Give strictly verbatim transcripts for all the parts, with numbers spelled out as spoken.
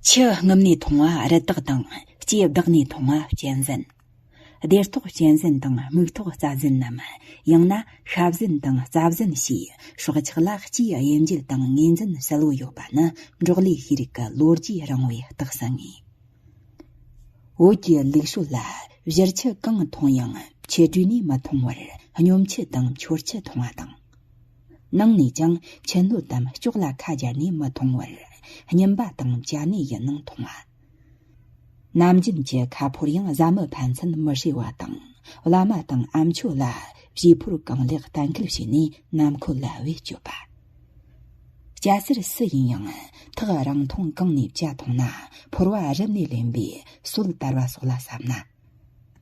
ཆུ་རྔུབ་ནས་འཐུང་བ་རི་དྭགས་དང་། ལྕེ་བདག་ནས་འཐུང་བ་གཅན་གཟན། སྡེར་ཐོག་གཅན་གཟན་དང་། སྨུག་ཐོག་རྩྭ་གཟན་ནམ། ཡང་ན་ཤ་གཟན་དང་རྩྭ་གཟན་ཞེས་སྲོག་ཆགས་ལ་སྤྱིའི་དབྱེ་འབྱེད་དང་ངོས་འཛིན་གསལ་བོ་ཡོད་པ་ནི། འབྲོག་ལས་ཤེས་རིག་གི་ལོ་རྒྱུས་རིང་བའི་རྟགས་ས་ངེས། བོད་ཀྱི་ལུགས་སྲོལ་ལ། བཞུར་ཆུ་གང་འཐུང་ཡང་ཆུ་དྲོས་ནས་མི་འཐུང་བར། སྙོམས་ཆུ་དང་ཆོར་ཆུ་འཐུང་བ་དང་། ནང་ནས་ཀྱང་ཆུ་སྣོད་དམ་ལྕོག་ལ་ཁ་སྦྱར་ནས་མི་འཐུང་བར། རྙིན་པ་དང་བཅའ་ནས་ཡིན་ནང་འཐུང་བ། ནམ་རྒྱུན་གྱི་ཁ་ཕོར་ཡང་བཟའ་མི་ཕན་ཚུན་མི་བསྲེ་བ་དང་། བླ་མ་དང་ཨ་མཆོད་ལ་བཞེས་ཕོར་གང་ལེགས་གཏན་འཁེལ་བྱས་ནས་ནམ་ཁོལ་ལ་བེད་སྤྱོད་པ། སྐྱ་སེར་སུ་ཡིན་ཡང་ཐག་རིང་ཐུང་གང་ནས་བཅའ་འཐུང་ན། ཕོར་བ་རབ་ནས་ལེན་པའི་སྲོལ་དར་བ་སོགས་ལ་བསམ་ན།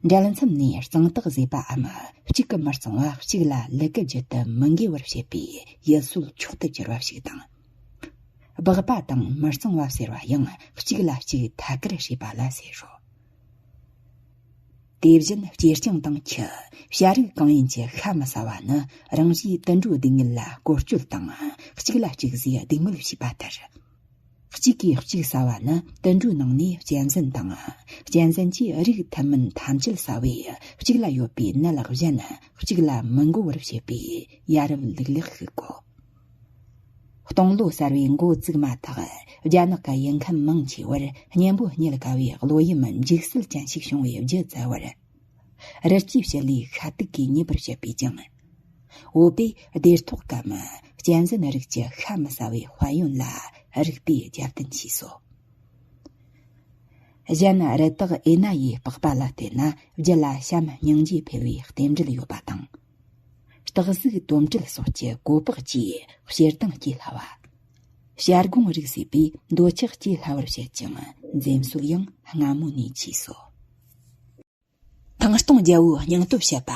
འབྲེལ་མཚམས་ནས་གཙང་དག་བཟོས་པའམ། གཅིག་གིས་མི་གཙང་བ་གཅིག་ལ་ལུ་གུ་བརྒྱུད་དུ་མི་འགེལ་བར་བྱེད་པའི་ཡུལ་སྲོལ་མཆོག་ཏུ་གྱུར་བ་ཞིག་དང་། སྦག་པ་དང་མི་གཙང་བ་ཟེར་བ་ཡང་གཅིག་ལ་གཅིག་ཐད་ཀར་བྱེད་པ་ལ་ཟེར་རོ། དེ་བཞིན་སྐྱེ་རྐྱང་དང་ཁྱི། བྱ་རིགས་གང་ཡིན་གྱི་ཤ་མི་ཟ་བ་ནི་རང་བཞིན་དུད་འགྲོའི་སྡུག་བསྔལ་ལ་བཀོལ་སྤྱོད་དང་། གཅིག་ལ་གཅིག་ཟས་སྡུག་བསྔལ་བྱེད་པ་ལྟར། གཅིག་གིས་གཅིག་ཟ་བ་ནི་དུད་འགྲོའི་ནང་ནས་གཅན་གཟན་དང་། གཅན་གཟན་གྱིས་རིགས་མཐུན་མིན་ཐམས་ཅད་ཟ་བས། གཅིག་ལ་ཡོད་པའི་ནད་གཞན་གཅིག་ལ་མི་འགོ་བར་བྱེད་པའི་ཡ་རབས་ལུགས་ལེགས་ཤིག་གོ། སྟོང་ལོ་གསར་བའི་འགོ་བཙུགས་མ་ཐག་རྒྱ་ནག་གི་ཡུལ་ཁམས་མང་ཆེ་བར་གཉན་པོ་རྙེད་དཀའ་བའི་གློ་ཡུམ་འཇིགས་སྲིད་ཅན་ཞིག་བྱུང་བའི་རྒྱུ་བཙལ་བར། རི་སྐྱེས་ཕྱི་ལས་ཤ་དུག་གིས་མྱེད་པར་བྱེད་པས་ཀྱང་། བོད་པས་སྡེར་ཐོག་གམ་གཅན་གཟན་རིགས་ཀྱི་ཤ་མི་ཟ་བའི་དཔལ་ཡོན་ལ་རིགས་པས་རྒྱབ་རྟེན་བྱས་སོ། གཞན་རི་དྭགས་ཨེ་ན་ཡི་པགས་པ་ལ་བལྟས་ན་རྒྱུད་ལ་བྱམས་སྙིང་རྗེ་འཕེལ་བའི་རྟེན་འབྲེལ་ཡོད་པ་དང་། སྟག་གཟིག་དོམ་དྲེད་སོགས་ཀྱི་གོ་པགས་ཀྱིས་ཞེ་སྡང་སྐྱེ་སླ་བ། བྱ་སྒོང་རིགས་ཟོས་པས་འདོད་ཆགས་སྐྱེ་སླ་བར་བཤད་ཅིང་འཛེམ་སྲོལ་ཡང་སྔ་མོ་ནས་མཆིས་སོ། ཐང་སྟོང་རྒྱལ་པོའི་སྙིང་སྟོབས་བཤད་པ།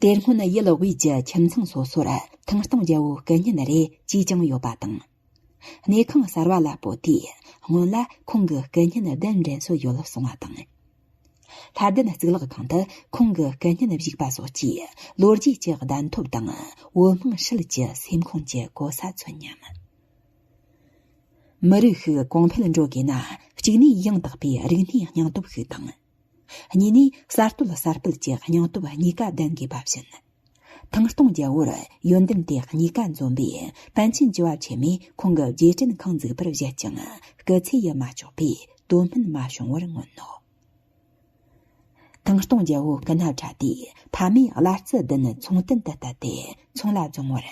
དེ་སྔོན་ཡུལ་དབུས་ཀྱི་ཁྱིམ་ཚང་སོ་སོར་ཐང་སྟོང་རྒྱལ་པོའི་སྐུ་བརྙན་རེ་ཅིས་ཀྱང་ཡོད་པ་དང་། གནས་ཁང་གསར་བ་ལ་སྤོ་དུས་སྔོན་ལ་ཁོང་གི་སྐུ་བརྙན་གདན་འདྲེན་སྲོལ་ཡོད་གསུང་བ་དང་། ལྷ་ལྡན་གཙུག་ལག་ཁང་དུ་ཁོང་གི་སྐུ་བརྙན་བཞུགས་པ་སོགས་ཀྱིས་ལོ་རྒྱུས་ཀྱི་གདན་ཐོབ་དང་བོད་དམངས་ཧྲིལ་གྱི་སེམས་ཁོང་གི་གོ་ས་མཚོན་སྙམ། མི་རིགས་ཤིག་གོང་འཕེལ་འགྲོ་དགོས་ན། གཅིག་ནས་ཡང་དག་པའི་རིག་གནས་སྙིང་སྟོབས་ཤིག་དང་། གཉིས་ནས་གསར་གཏོད་གསར་སྤེལ་གྱི་སྙིང་སྟོབས་གཉིས་ཀ་ལྡན་དགོས་པ་བཞིན། ཐང་སྟོང་རྒྱལ་པོར་ཡོན་ཏན་དེ་གཉིས་ཀ་འཛོམས་པས། པཎ་ཆེན་བཅུ་བ་ཆེན་མོས་ཁོང་གི་རྗེས་དྲན་ཁང་འཛུགས་པར་བཞེད་ཀྱང་། སྐུ་ཚེ་ཡི་མ་ལྕོགས་པས་དོན་སྨིན་མ་བྱུང་བར་མངོན་ནོ། ཐང་སྟོང་རྒྱལ་པོ་སྐུ་ན་ཕྲ་དུས་ཕ་མས་བླ་རྩི་བདུན་ཚོང་རྟེན་དུ་གཏད་དེ་ཚོང་ལ་རྫོང་བར།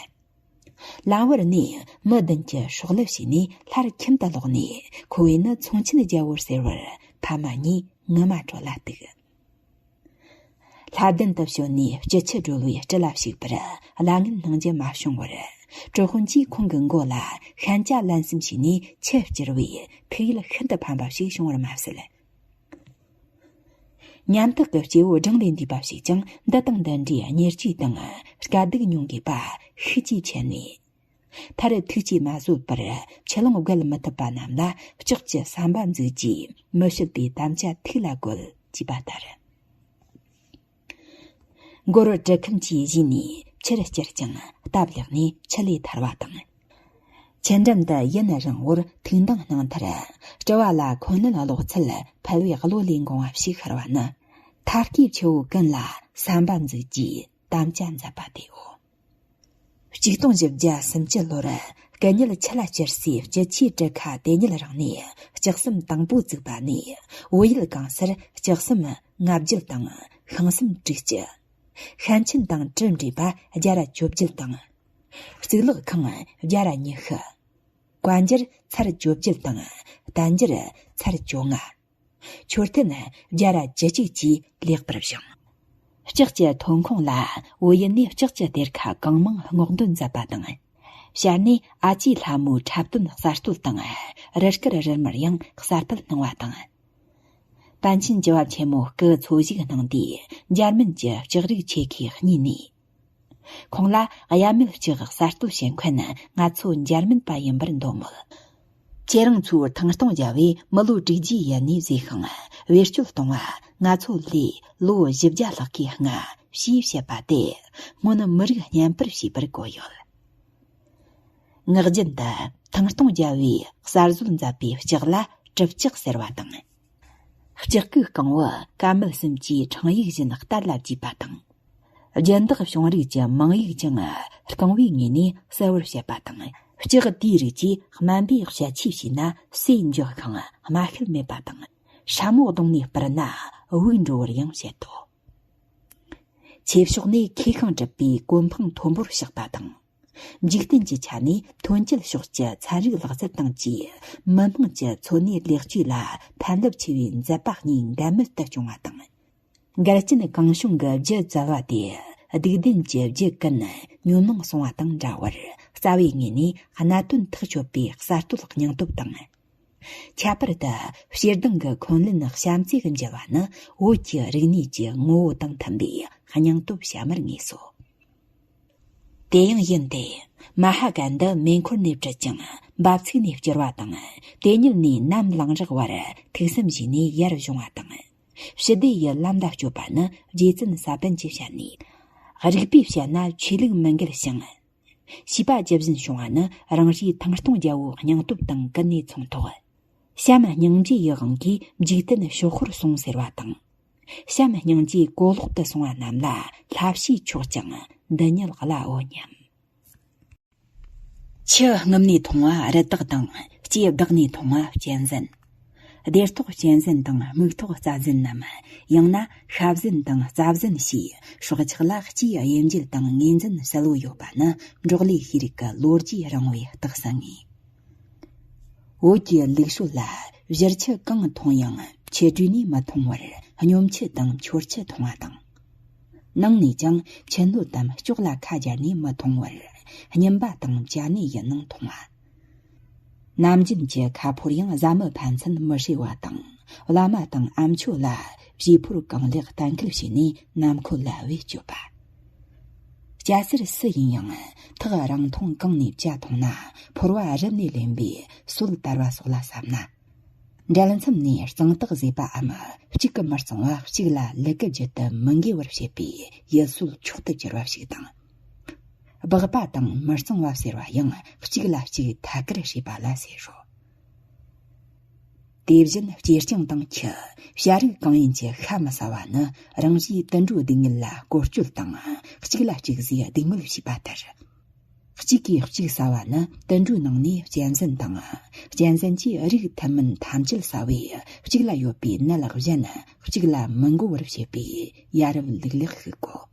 ལམ་བར་ནས་མི་བདུན་གྱིས་སྲོག་བླུ་བྱས་ནས་སླར་ཁྱིམ་དུ་ལོག་ནས། ཁོ་བོས་ནི་ཚོང་ཆེན་རྒྱལ་པོར་ཟེར་བར་ཕ་མ་གཉིས་ངུ་མ་བྲོ་ལ་གཏུགས། ལྷ་ལྡན་དུ་བྱོན་ནས་སྐྱིད་ཆུ་སྒྲོལ་བའི་སྤྲུལ་ལ་ཞུགས་པར་གླ་རྔན་གནང་རྒྱུ་མ་བྱུང་བར། གྲུ་དཔོན་གྱིས་ཁོང་གི་མགོ་ལ་ཤན་སྐྱ་ལན་གསུམ་བྱས་ནས་ཆུ་བསྐྱུར་བས་ཐུགས་ཡིད་ཤིན་ཏུ་ཕམ་པ་ཞིག་བྱུང་བར་མ་ཟད། ཉམ་ཐག་གི་སྐྱེ་བོ་བགྲང་ལས་འདས་པ་ཞིག་ཀྱང་འདི་དང་འདི་འདྲའི་གཉེར་སྐྱེས་དང་དཀའ་སྡུག་མྱོང་དགོས་པ་ཤུགས་ཀྱིས་མཁྱེན་ནས། མཐར་ཐུགས་ཀྱིས་མ་བཟོད་པར་ཆུ་ཀླུང་བརྒལ་མི་ཐུབ་པ་རྣམས་ལ་ལྕགས་ཀྱི་ཟམ་པ་འཛུགས་རྗེས་མི་བྱེད་པའི་དམ་བཅའ་ཐུགས་ལ་བཀོད་ཅེས་པ་ལྟར། མགོ་རུ་གྲུ་ཁམ་གྱིས་བཞུས་ནས་ཆུར་བསྐྱུར་ཅིང་སྟབས་ལེགས་ནས་ཆུ་ལས་ཐར་བ་དང་། ཆུ་འགྲམ་དུ་ཡུན་རིང་བོར་ཐུགས་འདང་གནང་མཐར། སྤྲུལ་བ་ལ་འཁོན་ལན་སློག་ཚུལ་ཕལ་བའི་བློ་ལས་འགོངས་པ་ཞིག་ཤར་བ་ནི། ཐབས་མཁས་ཆུ་བོ་ཀུན་ལ་ཟམ་པ་འཛུགས་རྗེས་དམ་བཅའ་མཛད་པ་དེའོ། ཆིག་སྟོང་བཞི་བརྒྱ་སུམ་ཅུ་ལོར་སྐུ་ཉིད་ཆུ་ལ་བསྐྱུར་སའི་སྐྱིད་ཆུའི་གྲུ་ཁ་དེ་ཉིད་རང་ནས་ལྕགས་ཟམ་དང་པོ་བཙུགས་པ་ནས། བོད་ཡུལ་གང་སར་ལྕགས་ཟམ་ལྔ་བརྒྱད་དང་ཤིང་ཟམ་དྲུག་ཅུ། ཤན་ཆེན་དང་གྲུ་འདྲེས་པ་བརྒྱ་ར་བཅོ་བརྒྱད་དང་། གཙུག་ལག་ཁང་བརྒྱ་ར་ཉི་ཤུ། བཀའ་འགྱུར་ཚར་བཅོ་བརྒྱད་དང་། བསྟན་འགྱུར་ཚར་བཅོ་ལྔ། མཆོད་རྟེན་བརྒྱ་ར་བཅུ་གཅིག་བཅས་ལེགས་པར་བཞེངས། ལྕགས་ཀྱི་ཐོན་ཁུངས་ལ་བོད་ཡུལ་ནས་ལྕགས་ཀྱི་གཏེར་ཁ་གང་མང་སྔོག་འདོན་མཛད་པ་དང་། ཤར་ནས་ཨ་ཅེ་ལྷ་མོའི་འཁྲབ་སྟོན་གསར་གཏོད་དང་། རི་དཀར་རི་དམར་ཡང་གསར་སྤེལ་གནང་བ་དང་། པཎ་ཆེན་བཅུ་བ་ཆེན་མོ་སྐུ་འཚོ་བཞུགས་གནང་དུས་འཇར་མན་གྱི་ལྕགས་རིགས་ཆེ་ཁའི་གཉིས་ནས། ཁོང་ལ་གཡའ་མེད་ལྕགས་གསར་གཏོད་བྱེད་མཁན་ང་ཚོ་འཇར་མན་པ་ཡིན་པར་འདོད་མོད། ཁྱེད་རང་ཚོའི་ཐང་སྟོང་རྒྱལ་པོས་མི་ལོ་དྲུག་བརྒྱའི་ཡུན་ནས་བཟོས་ཤིང་བེད་སྤྱོད་གཏོང་བ་ང་ཚོ་ལས་ལོ་བཞི་བརྒྱ་ལྷག་གིས་སྔ་ཞེས་བཤད་པ་དེ་སྔོན་མི་རིགས་བསྙེན་པར་བྱས་པར་གོ་ཡོད། ངག་རྒྱུན་དུ་ ཐང་སྟོང་རྒྱལ་བོས་གསར་བཟོ་མཛད་པའི་ལྕགས་ལ་གྲུབ་ལྕགས་ཟེར་བ་དང་། ལྕགས་ཀྱི་རྐང་བུ་ཀ་མད་གསུམ་གྱི་ཕྲེང་ཡིག་བཞིན་གཏད་ལ་བརྒྱུས་པ་དང་། རྒྱན་འདེགས་བྱུང་རིགས་ཀྱི་མིང་ཡིག་ཀྱང་རྐང་བའི་ངོས་ནས་གསལ་བར་བཤད་པ་དང་། ལྕགས་དེའི་རིགས་ཀྱིས་དམན་པའི་བཤད་ཆོས་བྱས་ན་ཟས་འཇུ་ཤིང་རྨ་ཤེལ་མེད་པ་དང་། སྲ་མོ་བརྡུངས་ནས་སྤར་ན་དབུགས་འགྲོ་བར་ཡང་བཤད་དོ། ཆོས་ཕྱོགས་ནས་མཁས་ཤིང་གྲུབ་པའི་གོ་འཕང་མཐོན་པོར་གཤེགས་པ་དང་། འཇིག་རྟེན་གྱི་ཆ་ནས་ཐོན་སྐྱེད་ཕྱོགས་ཀྱི་ཚན་རིག་ལག་རྩལ་དང་བཅས་མི་དམངས་ཀྱི་འཚོ་གནས་ལེགས་བཅོས་ལ་ཕན་རླབས་ཆེ་བའི་མཛད་པ་གཉིས་འགལ་མེད་དུ་བྱུང་བ་དང་། འགལ་རྐྱེན་གང་བྱུང་གི་རྒྱུ་བཙལ་བ་དེ་སྡིག་ལྡན་གྱི་རྒྱུ་ཀུན་ཉོན་མོངས་སོང་བ་དང་འདྲ་བར་རྩ་བའི་ངོས་ནས་གནད་དོན་ཐག་ཆོད་པའི་གསར་གཏོད་སྙིང་སྟོབས་དང་། ཁྱད་པར་དུ་ཞེ་སྡང་གི་འཁོན་ལན་བྱམས་བརྩེ་གི་འཇལ་བ་ནི་བོད་ཀྱི་རིག་གནས་ཀྱི་ངོ་བོ་དང་མཐུན་པའི་སྙིང་སྟོབས་བཤད་མར་ངེས་སོ། དེ་ཡང་ཡིན་ཏེ། མ་ཧཱ་ག་འདི་མེ་འཁོར་ནས་བྲུལ་ཅིང་འབབ་ཚུགས་ནས་བསྐྱུར་བ་དང་། དེ་ཉིད་ནས་ནམ་ལངས་རག་བར་ཐུགས་བསམ་བཞེས་ནས་ཡར་བཞེངས་པ་དང་། ཕྱི་བདེ་ཡི་ལམ་ལ་བསྐྱོད་པ་ནི་རྗེ་བཙུན་ས་པཎ་གྱིས་བཤད་ནས། རིགས་པས་བཤད་ན་ཆོས་ལུགས་མི་འགལ་ཞིང་། བྱིས་པ་ཇི་བཞིན་བྱུང་བ་ནི་རང་རེའི་ཐང་སྟོང་རྒྱལ་པོའི་སྙིང་སྟོབས་དང་ཀུན་ནས་མཚུངས་ཐོག། བྱམས་སྙིང་རྗེ་ཡི་དབང་གིས་འཇིག་རྟེན་ཕྱོགས་ཤོར་སོང་ཟེར་བ་དང་། བྱམས་སྙིང་རྗེ་གོ་ལོག་ཏུ་སོང་བ་རྣམས་ལ་བསླབ་བྱའི་མཆོག་ཀྱང་འདི་ཉིད་གླའོ་སྙམ། ཆུ་རྔུབ་ནས་འཐུང་བ་རི་དྭགས་དང་། ལྕེ་བདག་ནས་འཐུང་བ་གཅན་གཟན། སྡེར་ཐོག་གཅན་གཟན་དང་སྨུག་ཐོག་རྩྭ་གཟན་ནམ། ཡང་ན་ཤ་གཟན་དང་རྩྭ་གཟན་ཞེས་སྲོག་ཆགས་ལ་སྤྱིའི་དབྱེ་འབྱེད་དང་ངོས་འཛིན་གསལ་བོ་ཡོད་པ་ནི་འབྲོག་ལས་ཤེས་རིག་གི་ལོ་རྒྱུས་རིང་བོའི་རྟགས་ས་ངེས། བོད་ཀྱི་ལུགས་སྲོལ་ལ་བཞུར་ཆུ་གང་འཐུང་ཡང་ཆུ་དྲོས་ནས་མི་འཐུང་བར་སྙོམ་ཆུ་དང་མཆོད་ཆུ་འཐུང་བ་དང་། ནང་ནས་ཀྱང་ཆུ་སྣོད་དམ་ལྕོག་ལ་ཁ་སྦྱར་ནས་མི་འཐུང་བར་སྙིམ་པ་དང་ཅ་ནེ་ཡི་ནང་འཐུང་བ། ནམ་རྒྱུན་གྱི་ཁ་ཕོར་ཡང་བཟའ་མི་ཕན་ཚུན་མི་བསྲེ་བ་དང་། བླ་མ་དང་ཨ་མཆོད་ལ་བཞེས་ཕོར་གང་ལེགས་གཏན་འཁེལ་བྱས་ནས་ནམ་ཁོ་ལ་བེད་སྤྱོད་པ། སྐྱ་སེར་སུ་ཡིན་ཡང་ཐག་རིང་ཐུང་གང་ནས་བཅའ་འཐུང་ན་ཕོར་བ་རབ་ནས་ལེན་པའི་སྲོལ་དར་བ་སོགས་ལ་བསམ་ན། འབྲེལ་མཚམས་ནས་གཙང་དག་བཟོས་པའམ་གཅིག་གིས་མི་གཙང་བ་གཅིག་ལ་ལུ་གུ་རྒྱུད་དུ་མི་འགེལ་བར་བྱེད་པའི་ཡུལ་སྲོལ་མཆོག་ཏུ་གྱུར་བ་ཞིག་དང་། སྦག་པ་དང་མི་གཙང་བ་ཟེར་བ་ཡང་གཅིག་ལ་གཅིག་ཐད་ཀར་བྱེད་པ་ལ་ཟེར་རོ། དེ་བཞིན་སྐྱེ་རྐྱང་དང་ཁྱི། བྱ་རིགས་གང་ཡིན་གྱི་ཤ་མི་ཟ་བ་ནི་རང་བཞིན་དུད་འགྲོའི་སྡུག་བསྔལ་ལ་བཀོལ་སྤྱོད་དང་གཅིག་ལ་གཅིག་ཟས་སྡུག་བསྔལ་བྱེད་པ་ལྟར། གཅིག་གིས་གཅིག་ཟ་བ་ནི་དུད་འགྲོའི་ནང་ནས་གཅན་གཟན་དང་། གཅན་གཟན་གྱིས་རིགས་མཐུན་མིན་ཐམས་ཅད་ཟ་བས་གཅིག་ལ་ཡོད་པའི་ནད་གཞན་གཅིག་ལ་མི་འགོ་བར་བྱེད་པའི་ཡ་རབས་ལུགས་ལེགས་ཤིག་གོ།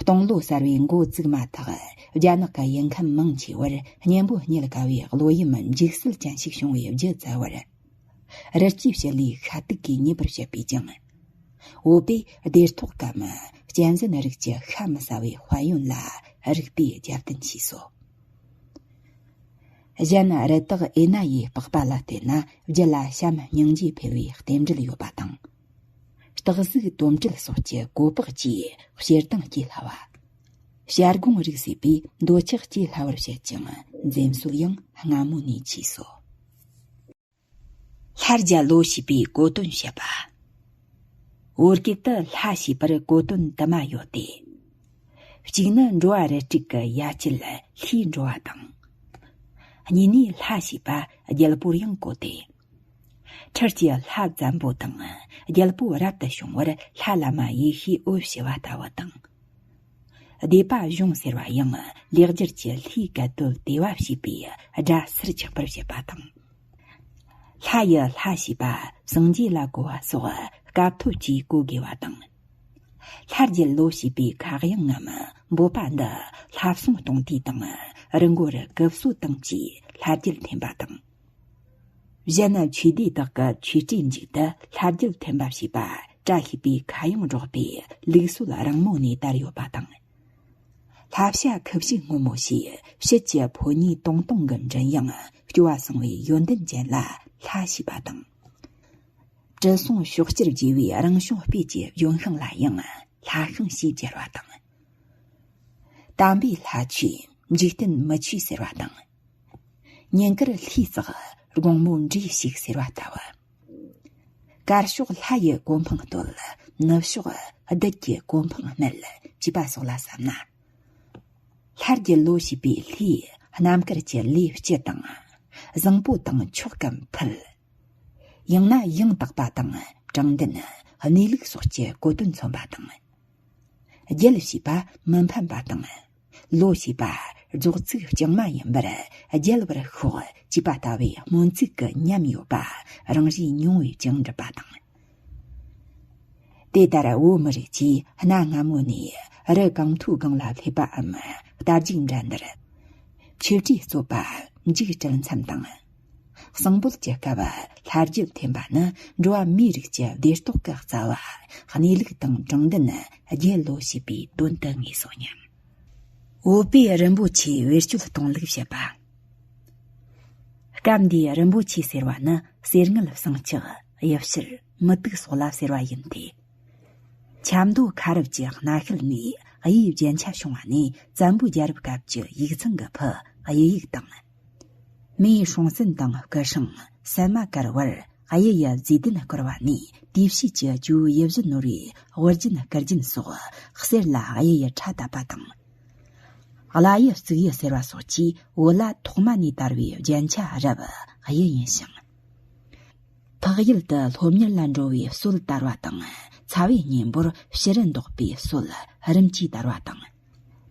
སྟོང་ལོ་གསར་བའི་འགོ་བཙུགས་མ་ཐག་རྒྱ་ནག་གི་ཡུལ་ཁམས་མང་ཆེ་བར་གཉེན་པོ་རྙེད་དཀའ་བའི་བློ་ཡུམ་འཇིགས་སྲིད་ཅན་ཞིག་བྱུང་བའི་རྒྱུ་བཙལ་བར། རི་སྐྱེས་བྱི་ལའི་ཤ་དུག་གིས་མྱེད་པར་བྱེད་པས་ཀྱང་། འོ་དེ་སྡེར་ཐོག་གམ་གཅན་གཟན་རིགས་ཀྱི་ཤ་མི་ཟ་བའི་དཔལ་ཡོན་ལ་རིགས་པས་རྒྱབ་རྟེན་བྱས་སོ། གཞན་རི་དྭགས་ཨེ་ན་ཡི་པགས་པ་ལ་བལྟས་ན་རྒྱུད་ལ་བྱམས་སྙིང་རྗེ་འཕེལ་བའི་རྟེན་འབྲེལ་ཡོད་པ་དང་། སྟག་གཟིག་དོམ་དྲེད་སོགས་ཀྱི་གོ་པགས་ཀྱིས་ཞེ་སྡང་སྐྱེ་སླ་བ། བྱ་སྒོང་རིགས་ཟོས་པས་འདོད་ཆགས་སྐྱེ་སླ་བར་བཤད་ཅིང་འཛེམ་སྲོལ་ཡང་སྔ་མོ་ནས་མཆིས་སོ། ལྷ་རྒྱལ་ལོ་ཞེས་པའི་གོ་དོན་བཤད་པ། བོད་སྐད་དུ་ལྷ་ཞེས་པར་གོ་དོན་དུ་མ་ཡོད་དེ། གཅིག་ནི་འགྲོ་བ་རི་སྤྲུལ་གྱི་ཡ་གྱལ་ལྷའི་འགྲོ་བ་དང་། གཉིས་ནི་ལྷ་ཞེས་པ་རྒྱལ་པོར་ཡང་གོ་སྟེ། ཁྲི་གི་ལྷ་བཙན་པོ་དང་རྒྱལ་པོ་རབ་ཏུ་བྱུང་བར་ལྷ་བླ་མ་ཡེ་ཤེས་འོད་ཞུ་བ་ལྟ་བུ་དང་། སྡེ་པ་གཞུང་ཟེར་བ་ཡང་ལེགས་སྦྱར་གྱི་ལྷའི་སྐད་དོད་དེ་བ་ཞེས་པའི་སྒྲ་ཟུར་ཆག་པར་བྱེད་པ་དང་། ལྷ་ཡི་ལྷ་ཞེས་པ་སངས་རྒྱས་ལ་གོ་བ་སོགས་སྐབས་ཐོབ་ཀྱིས་གོ་དགོས་པ་དང་། ལྷ་རྒྱལ་ལོ་ཞེས་པའི་ཁ་གཡང་ངམ་འབོད་པ་འདི་ལྷ་སྲུང་གཏོང་དུས་དང་རི་མགོར་སྐུ་གསོལ་དང་བཅས་ལྷ་རྒྱལ་འཐེན་པ་དང་། གཞན་ཆོས་སྡེ་དག་གི་ཆོས་སྲིད་མཇུག་ཏུ་ལྷ་རྒྱལ་འཐེན་པ་ཞེས་པ་བཀྲ་ཤིས་པའི་ཁ་གཡང་སྒྲོག་པའི་ལུགས་སྲོལ་རིང་མོ་ནས་དར་ཡོད་པ་དང་། ལྷ་བྱ་ཁུ་བྱུག་སྔོན་མོ་ཞེས་དཔྱིད་ཀྱི་ཕོ་ཉའི་དུང་སྟོང་གི་མགྲིན་དབྱངས་སྐྱོ་བ་སངས་བའི་ཡོན་ཏན་ཅན་ལ་ལྷ་ཞེས་པ་དང་། དྲི་བསུང་ཕྱོགས་བཅུར་རྒྱས་པའི་རང་བྱུང་སྤོས་ཀྱི་ལྗོན་ཤིང་ལ་ཡང་ལྷ་ཤིང་ཞེས་སྦྱར་བ་དང་། དམ་པའི་ལྷ་ཆོས་འཇིག་རྟེན་མི་ཆོས་ཟེར་བ་དང་། ཉིན་དཀར་ལྷའི་རྩེ་དགོང་མོ་འབྲས་ཞིག་ཟེར་བ་ལྟ་བུ། དཀར་ཕྱོགས་ལྷ་ཡི་གོ་འཕང་བསྟོད། ནུབ་ཕྱོགས་བདུད་ཀྱི་གོ་འཕང་སྨད་ཅེས་པ་སོགས་ལ་བསམ་ན། ལྷ་རྒྱལ་ལོ་ཞེས་པའི་ལྷའི་ རྣམ་དཀར་གྱི་ལས་སྤྱི་དང་། བཟང་པོ་དང་མཆོག་གམ་ཕུལ། ཡང་ན་ཡང་དག་པ་དང་དྲང་བདེན། གནས་ལུགས་སོགས་ཀྱི་གོ་དོན་མཚོན་པ་དང་། རྒྱལ་ཞེས་པ་མི་ཕམ་པ་དང་། ལོ་ཞེས་པ་རྫོགས་ཚིག་རྐྱང་མ་ཡིན་པར་རྒྱལ་བར་ཤོག་ཅེས་པ་ལྟ་བུའི་སྨོན་ཚིག་གི་ཉམས་ཡོད་པ་རང་བཞིན་ཉུང་བས་ཀྱང་འགྲུབ་པ་དང་། དེ་ལྟར་བོད་མི་རིགས་ཀྱིས་གནའ་སྔ་མོ་ནས་རི་གང་མཐོའི་སྒང་ལ་སླེབས་པའམ། རྟ་རྒྱུག་འདྲ་འདིར། ཆོས་གྲོས་རྩོད་པ། འཇིགས་བྲལ་མཚམས་དང་། གསང་འབུལ་གྱི་སྐབས་ལྷ་རྒྱུད་འཐེན་པ་ནི་འགྲོ་བ་མིའི་རིགས་ཀྱི་བདེ་སྟོབས་ཀྱི་རྩ་བ། གནས་ལུགས་དང་དྲང་བདེན། རྒྱལ་ལོ་ཞེས་པའི་དོན་དུ་ངེས་སོ་སྙམ། བོད་པས་རིན་པོ་ཆེའི་བེད་སྤྱོད་གཏོང་ལུགས་བཤད་པ། སྐབས་འདིའི་རིན་པོ་ཆེ་ཟེར་བ་ནི་གསེར་དངུལ་ཟངས་ལྕགས་གཡུ་བྱུར་མུ་ཏིག་སོགས་ལ་ཟེར་བ་ཡིན་ཏེ། ཆབ་མདོ་ཁ་རུབ་ཀྱི་གནའ་ཤུལ་ནས་གཡུའི་རྒྱན་ཆ་བྱུང་བ་ནི་བཙན་པོའི་རྒྱལ་རབས་སྐབས་ཀྱི་ཡིག་ཚང་གི་ཕུ་གཡུ་ཡིག་དང་། མིའི་སྲོང་བཙན་དང་སྐུ་སྲུང་སན་མ་ཀར་བར་གཡུ་ཡི་མཛེས་ལྡན་བསྐུར་བ་ནས་དེའི་ཕྱིས་ཀྱི་ཇོ་བོ་ཡིད་བཞིན་ནོར་བུའི་དབུ་རྒྱན་སྐུ་རྒྱན་སོགས་གསེར་ལ་གཡུ་ཡི་ཕྲ་བཏབ་པ་དང་། བླ་གཡུ་གཙུག་གཡུ་ཟེར་བ་སོགས་ཀྱིས་བོད་ལ་ཐོག་མ་ནས་དར་བའི་རྒྱན་ཆ་རབ་གཡུ་ཡིན་ཞིང་། འཕགས་ཡུལ་དུ་སློབ་གཉེར་ལ་འགྲོ་བའི་སྲོལ་དར་བ་དང་། ཚ་བའི་གཉེན་པོར་ཕྱི་རུ་འདོགས་པའི་སྲོལ་རིམ་གྱིས་དར་བ་དང་།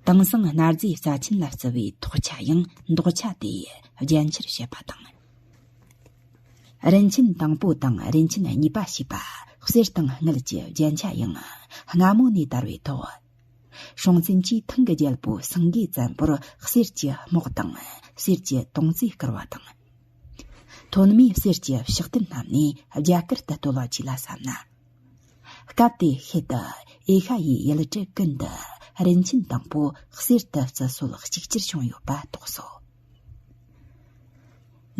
དེང་སང་གནའ་རྫས་རྩ་ཆེན་ལ་བརྩི་བའི་ཐོག་ཆ་ཡང་འདོགས་ཆ་དེ་རྒྱན་ཆར་བཤད་པ་དང་། རིན་ཆེན་དང་པོ་དང་རིན་ཆེན་གཉིས་པ་ཞེས་པ་གསེར་དང་དངུལ་གྱི་རྒྱན་ཆ་ཡང་སྔ་མོ་ནས་དར་བའི་ཐོག། སྲོང་བཙན་གྱིས་ཐང་གི་རྒྱལ་པོ་སེང་གེ་བཙན་པོར་གསེར་གྱི་རྨོག་དང་གསེར་གྱི་དོང་ཙེ་བསྐུར་བ་དང་། ཐོན་མིས་གསེར་གྱི་ཕྱག་མདུན་བསྣམས་ནས་རྒྱ་གར་དུ་བསྟོད་པ་བཅས་ལ་བསམ་ན། སྐབས་དེའི་ཤུལ་དུ་ཨེ་ཤ་ཡའི་ཡུལ་གྲུ་ཀུན་ཏུ་རིན་ཆེན་དང་པོ་གསེར་དུ་བརྩི་སྲོལ་གཅིག་གྱུར་བྱུང་ཡོད་པ་རྟོགས་སོ།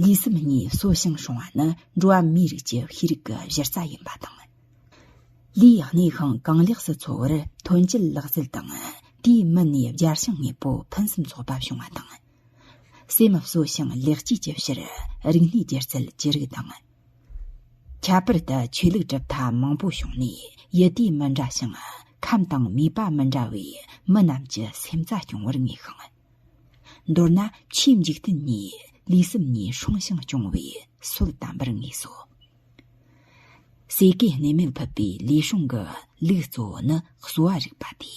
ལུས་སེམས་གཉིས་གསོ་ཞིང་སྲུང་བ་ནི་འགྲོ་བ་མིའི་རིགས་ཀྱི་ཤེས་རིག་གི་གཞི་རྩ་ཡིན་པ་དང་། ལུས་གནས་ཤིང་གང་ལེགས་སུ་འཚོ་བར་ཐོན་སྐྱེད་ལག་རྩལ་དང་། དེའི་མི་ནས་རྒྱལ་ཞིང་མཉེས་པོ་ཕུན་སུམ་ཚོགས་པ་བྱུང་བ་དང་། སེམས་གསོ་ཞིང་ལེགས་བཅོས་ཀྱི་ཕྱིར་རིག་གནས་སྒྱུ་རྩལ་ཅི་རིགས་དང་། ཁྱད་པར་དུ་ཆོས་ལུགས་གྲུབ་མཐའ་མང་པོ་བྱུང་ནས་ཡུལ་དུས་མི་འདྲ་ཞིང་ཁམས་དང་མོས་པ་མི་འདྲ་བའི་མི་རྣམས་ཀྱི་སེམས་རྩ་སྐྱོང་བར་ངེས་ཤིང་། མདོར་ན་ཆོས་འཇིག་རྟེན་གཉིས་ལུས་སེམས་གཉིས་སྲུང་ཞིང་སྐྱོང་བའི་སྲོལ་དམ་པར་ངེས་སོ། ཟས་གོས་གནས་མལ་ཕུད་པའི་ལུས་སྲུང་གི་ལུགས་གཙོ་བོ་ནི་གསོ་བ་རིག་པ་སྟེ།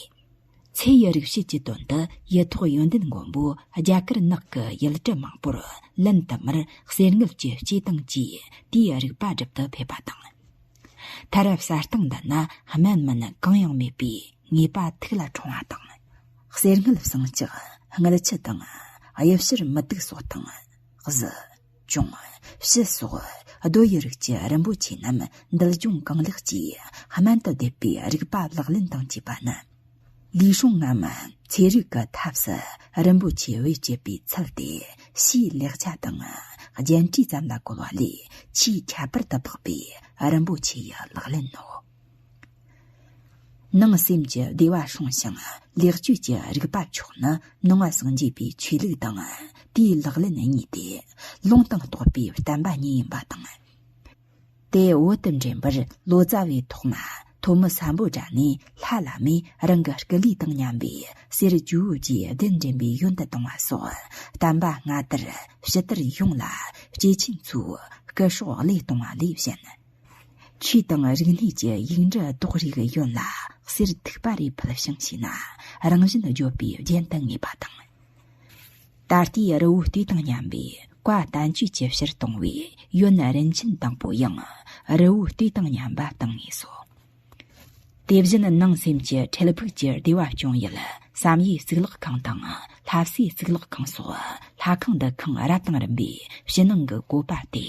ཚེ་ཡི་རིག་བྱེད་ཀྱི་དོན་དུ་ཡུལ་ཐོག་ཡོན་ཏན་མགོན་པོ་རྒྱ་གར་ནགས་ཀྱི་ཡུལ་གྲུ་མང་པོར་ལན་དུ་མར་གསེར་དངུལ་གྱི་སྐྱེས་དང་བཅས་དེའི་རིག་པ་སྒྲུབ་ཏུ་ཕེབས་པ་དང་། མཐར་གསར་སྟེང་འདི་ན་སྨན་མིན་གང་ཡང་མེད་པའི་ངེས་པ་ཐུགས་ལ་འཁྲུངས་པ་དང་། གསེར་དངུལ་ཟངས་ལྕགས་དངུལ་ཆུ་དང་གཡུ་བྱུར་མུ་ཏིག་སོགས་དང་། གཟི། གྱོང་། བྱི་སོགས་རྡོ་ཡི་རིགས་ཀྱི་རིན་པོ་ཆེ་རྣམས་འདུལ་སྦྱོང་གང་ལེགས་ཀྱིས་སྨན་དུ་བསྡེབས་པའི་རིག་པ་ལག་ལེན་དང་བཅས་པ་ནི། ལུས་སྲུང་ངམ་ཚེ་རིག་གི་ཐབས་སུ་རིན་པོ་ཆེ་བེད་སྤྱད་པའི་ཚུལ་ཏེ། ཕྱིའི་ལེགས་ཆ་དང་རྒྱན་སྤྲས་ཙམ་ལ་གོ་བ་ལས་ཆེས་ཁྱད་པར་དུ་འཕགས་པའི་རིན་པོ་ཆེ་ཡི་ལག་ལེན་ནོ། ནང་སེམས་ཀྱི་བདེ་བ་སྲུང་ཞིང་ལེགས་བཅོས་ཀྱི་རིག་པ་འཁྱོག་ནི་ནང་པ་སངས་རྒྱས་པའི་ཆོས་ལུགས་དང་དེའི་ལག་ལེན་གཉིས་ཏེ། ལུང་དང་རྟོགས་པའི་བསྟན་པ་གཉིས་ཡིན་པ་དང་། དེ་བོད་དུ་འདྲེན་པར་ལོ་ཙཱ་བའི་ཐོག་མ་ཐོན་མི་སམ་བྷོ་ཊ་ནས་ལྷ་བླ་མས་རང་གི་སྐུ་ལུས་དང་མཉམ་པའི་གསེར་ཇོ་བོ་རྗེའི་གདན་འདྲེན་པའི་ཡོན་དུ་བཏང་བ་སོགས་བསྟན་པ་སྔ་དར་ཕྱི་དར་ཡོངས་ལ་སྐྱེས་ཆེན་ཚོས་སྐུ་སྲོག་བློས་གཏོང་བ་ལས་བཞིན། ཆོས་དང་རིག་གནས་ཀྱི་ཡིག་འབྲུ་རྡོག་རེ་གི་ཡོན་ལ་གསེར་ཐིགས་པ་རེ་ཕུལ་ཞིང་བྱས་ན་རང་བཞིན་བརྗོད་པའི་རྒྱན་དུ་ངེས་པ་དང་། ད་ལྟའི་རི་བོའི་ལྟོས་དང་མཉམ་པའི་བཀའ་བསྟན་བཅོས་ཀྱི་ཕྱིར་གཏོང་བའི་ཡོན་རིན་ཆེན་དང་པོ་ཡང་རི་བོའི་ལྟོས་དང་མཉམ་པ་བཏང་ངེས་སོ། དེ་བཞིན་ནང་སེམས་ཀྱི་འཕྲལ་ཕུགས་ཀྱི་བདེ་བ་སྐྱོང་ཡུལ་བསམ་ཡས་གཙུག་ལག་ཁང་དང་ལྷ་སའི་གཙུག་ལག་ཁང་སོགས་ལྷ་ཁང་འདུ་ཁང་རབ་དང་རིམ་པའི་ཕྱི་ནང་གི་བཀོད་པ་སྟེ།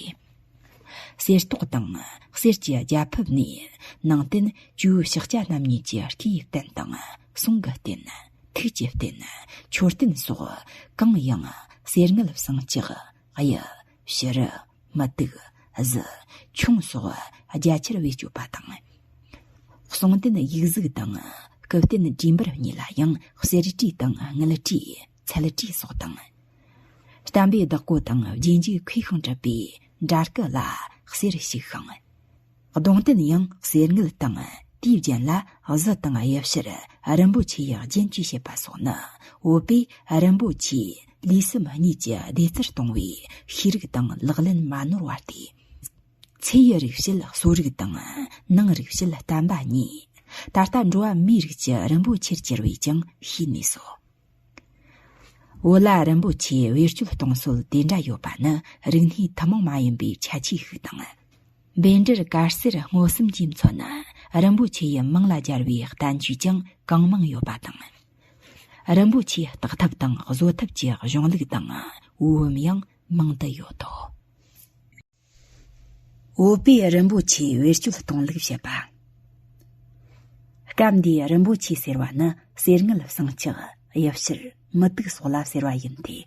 གསེར་ཏོག་དང་གསེར་གྱི་རྒྱ་ཕིབས་ནས་ནང་རྟེན་ཇོ་བོ་ཤཱཀྱ་རྣམ་གཉིས་ཀྱི་སྐུའི་རྟེན་དང་གསུང་གི་རྟེན། ཐུགས་ཀྱི་རྟེན། མཆོད་རྟེན་སོགས་གང་ཡང་གསེར་དངུལ་ཟངས་ལྕགས་གཡུ་བྱུ་རུ་མུ་ཏིག་གཟི་ཁྱུང་སོགས་རྒྱ་ཆེར་བེད་སྤྱོད་པ་དང་། གསུང་རྟེན་ཡིག་གཟུགས་དང་སྐུ་རྟེན་དྲིས་འབུལ་གཉིས་ལ་ཡང་གསེར་བྲིས་དང་དངུལ་བྲིས་ཚལ་བྲིས་སོགས་དང་། བསྟན་པའི་བདག་པོ་དང་རྗེས་འཇུག་མཁས་ཤིང་གྲུབ་པའི་འདྲ་སྐུ་ལ་གསེར་ཞིག་ཤིང་། གདུང་རྟེན་ཡང་གསེར་དངུལ་དང་དེའི་རྒྱན་ལ་གཟི་དང་གཡུ་བྱུར་རིན་པོ་ཆེ་ཡི་རྒྱན་གྱིས་བྱེད་པ་སོགས་ནི་བོད་པས་རིན་པོ་ཆེའི་ ལུས་སེམས་གཉིས་ཀྱི་བདེ་རྩར་གཏོང་བའི་ཤེས་རིག་དང་ལག་ལེན་མ་ནོར་བ་སྟེ། ཚེ་ཡི་རིག་བྱེད་གསོ་རིག་དང་ནང་རིག་བྱེད་བསྟན་པ་གཉིས། ད་ལྟ་འགྲོ་བ་མིའི་རིགས་ཀྱི་རིན་པོ་ཆེར་གྱུར་བས་ཀྱང་ཤེས་ནུས་སོ། བོད་ལ་རིན་པོ་ཆེ་བེད་སྤྱོད་གཏོང་སྲོལ་དེ་འདྲ་ཡོད་པ་ནི་རིག་གནས་ཐུན་མོང་མ་ཡིན་པའི་ཁྱད་ཆོས་ཤིག་དང་། བཻ་ཌཱུརྻ་དཀར་སེར་སྔོ་གསུམ་གྱིས་མཚོན་ན་རིན་པོ་ཆེ་ཡི་མིང་ལ་སྦྱར་བའི་བསྟན་བཅོས་ཀྱང་གང་མང་ཡོད་པ་དང་། རིན་པོ་ཆེ་བརྟག་ཐབས་དང་བཟོ་ཐབས་ཀྱི་གཞུང་ལུགས་དང་བོད་བུམ་ཡང་མང་དུ་ཡོད་དོ། བོད་པའི་རིན་པོ་ཆེའི་བེད་སྤྱོད་གཏོང་ལུགས་བཤད་པ། སྐབས་འདིའི་རིན་པོ་ཆེ་ཟེར་བ་ནི་གསེར་དངུལ་ཟངས་ལྕགས་གཡུ་བྱུར་མུ་ཏིག་སོགས་ལ་ཟེར་བ་ཡིན་ཏེ།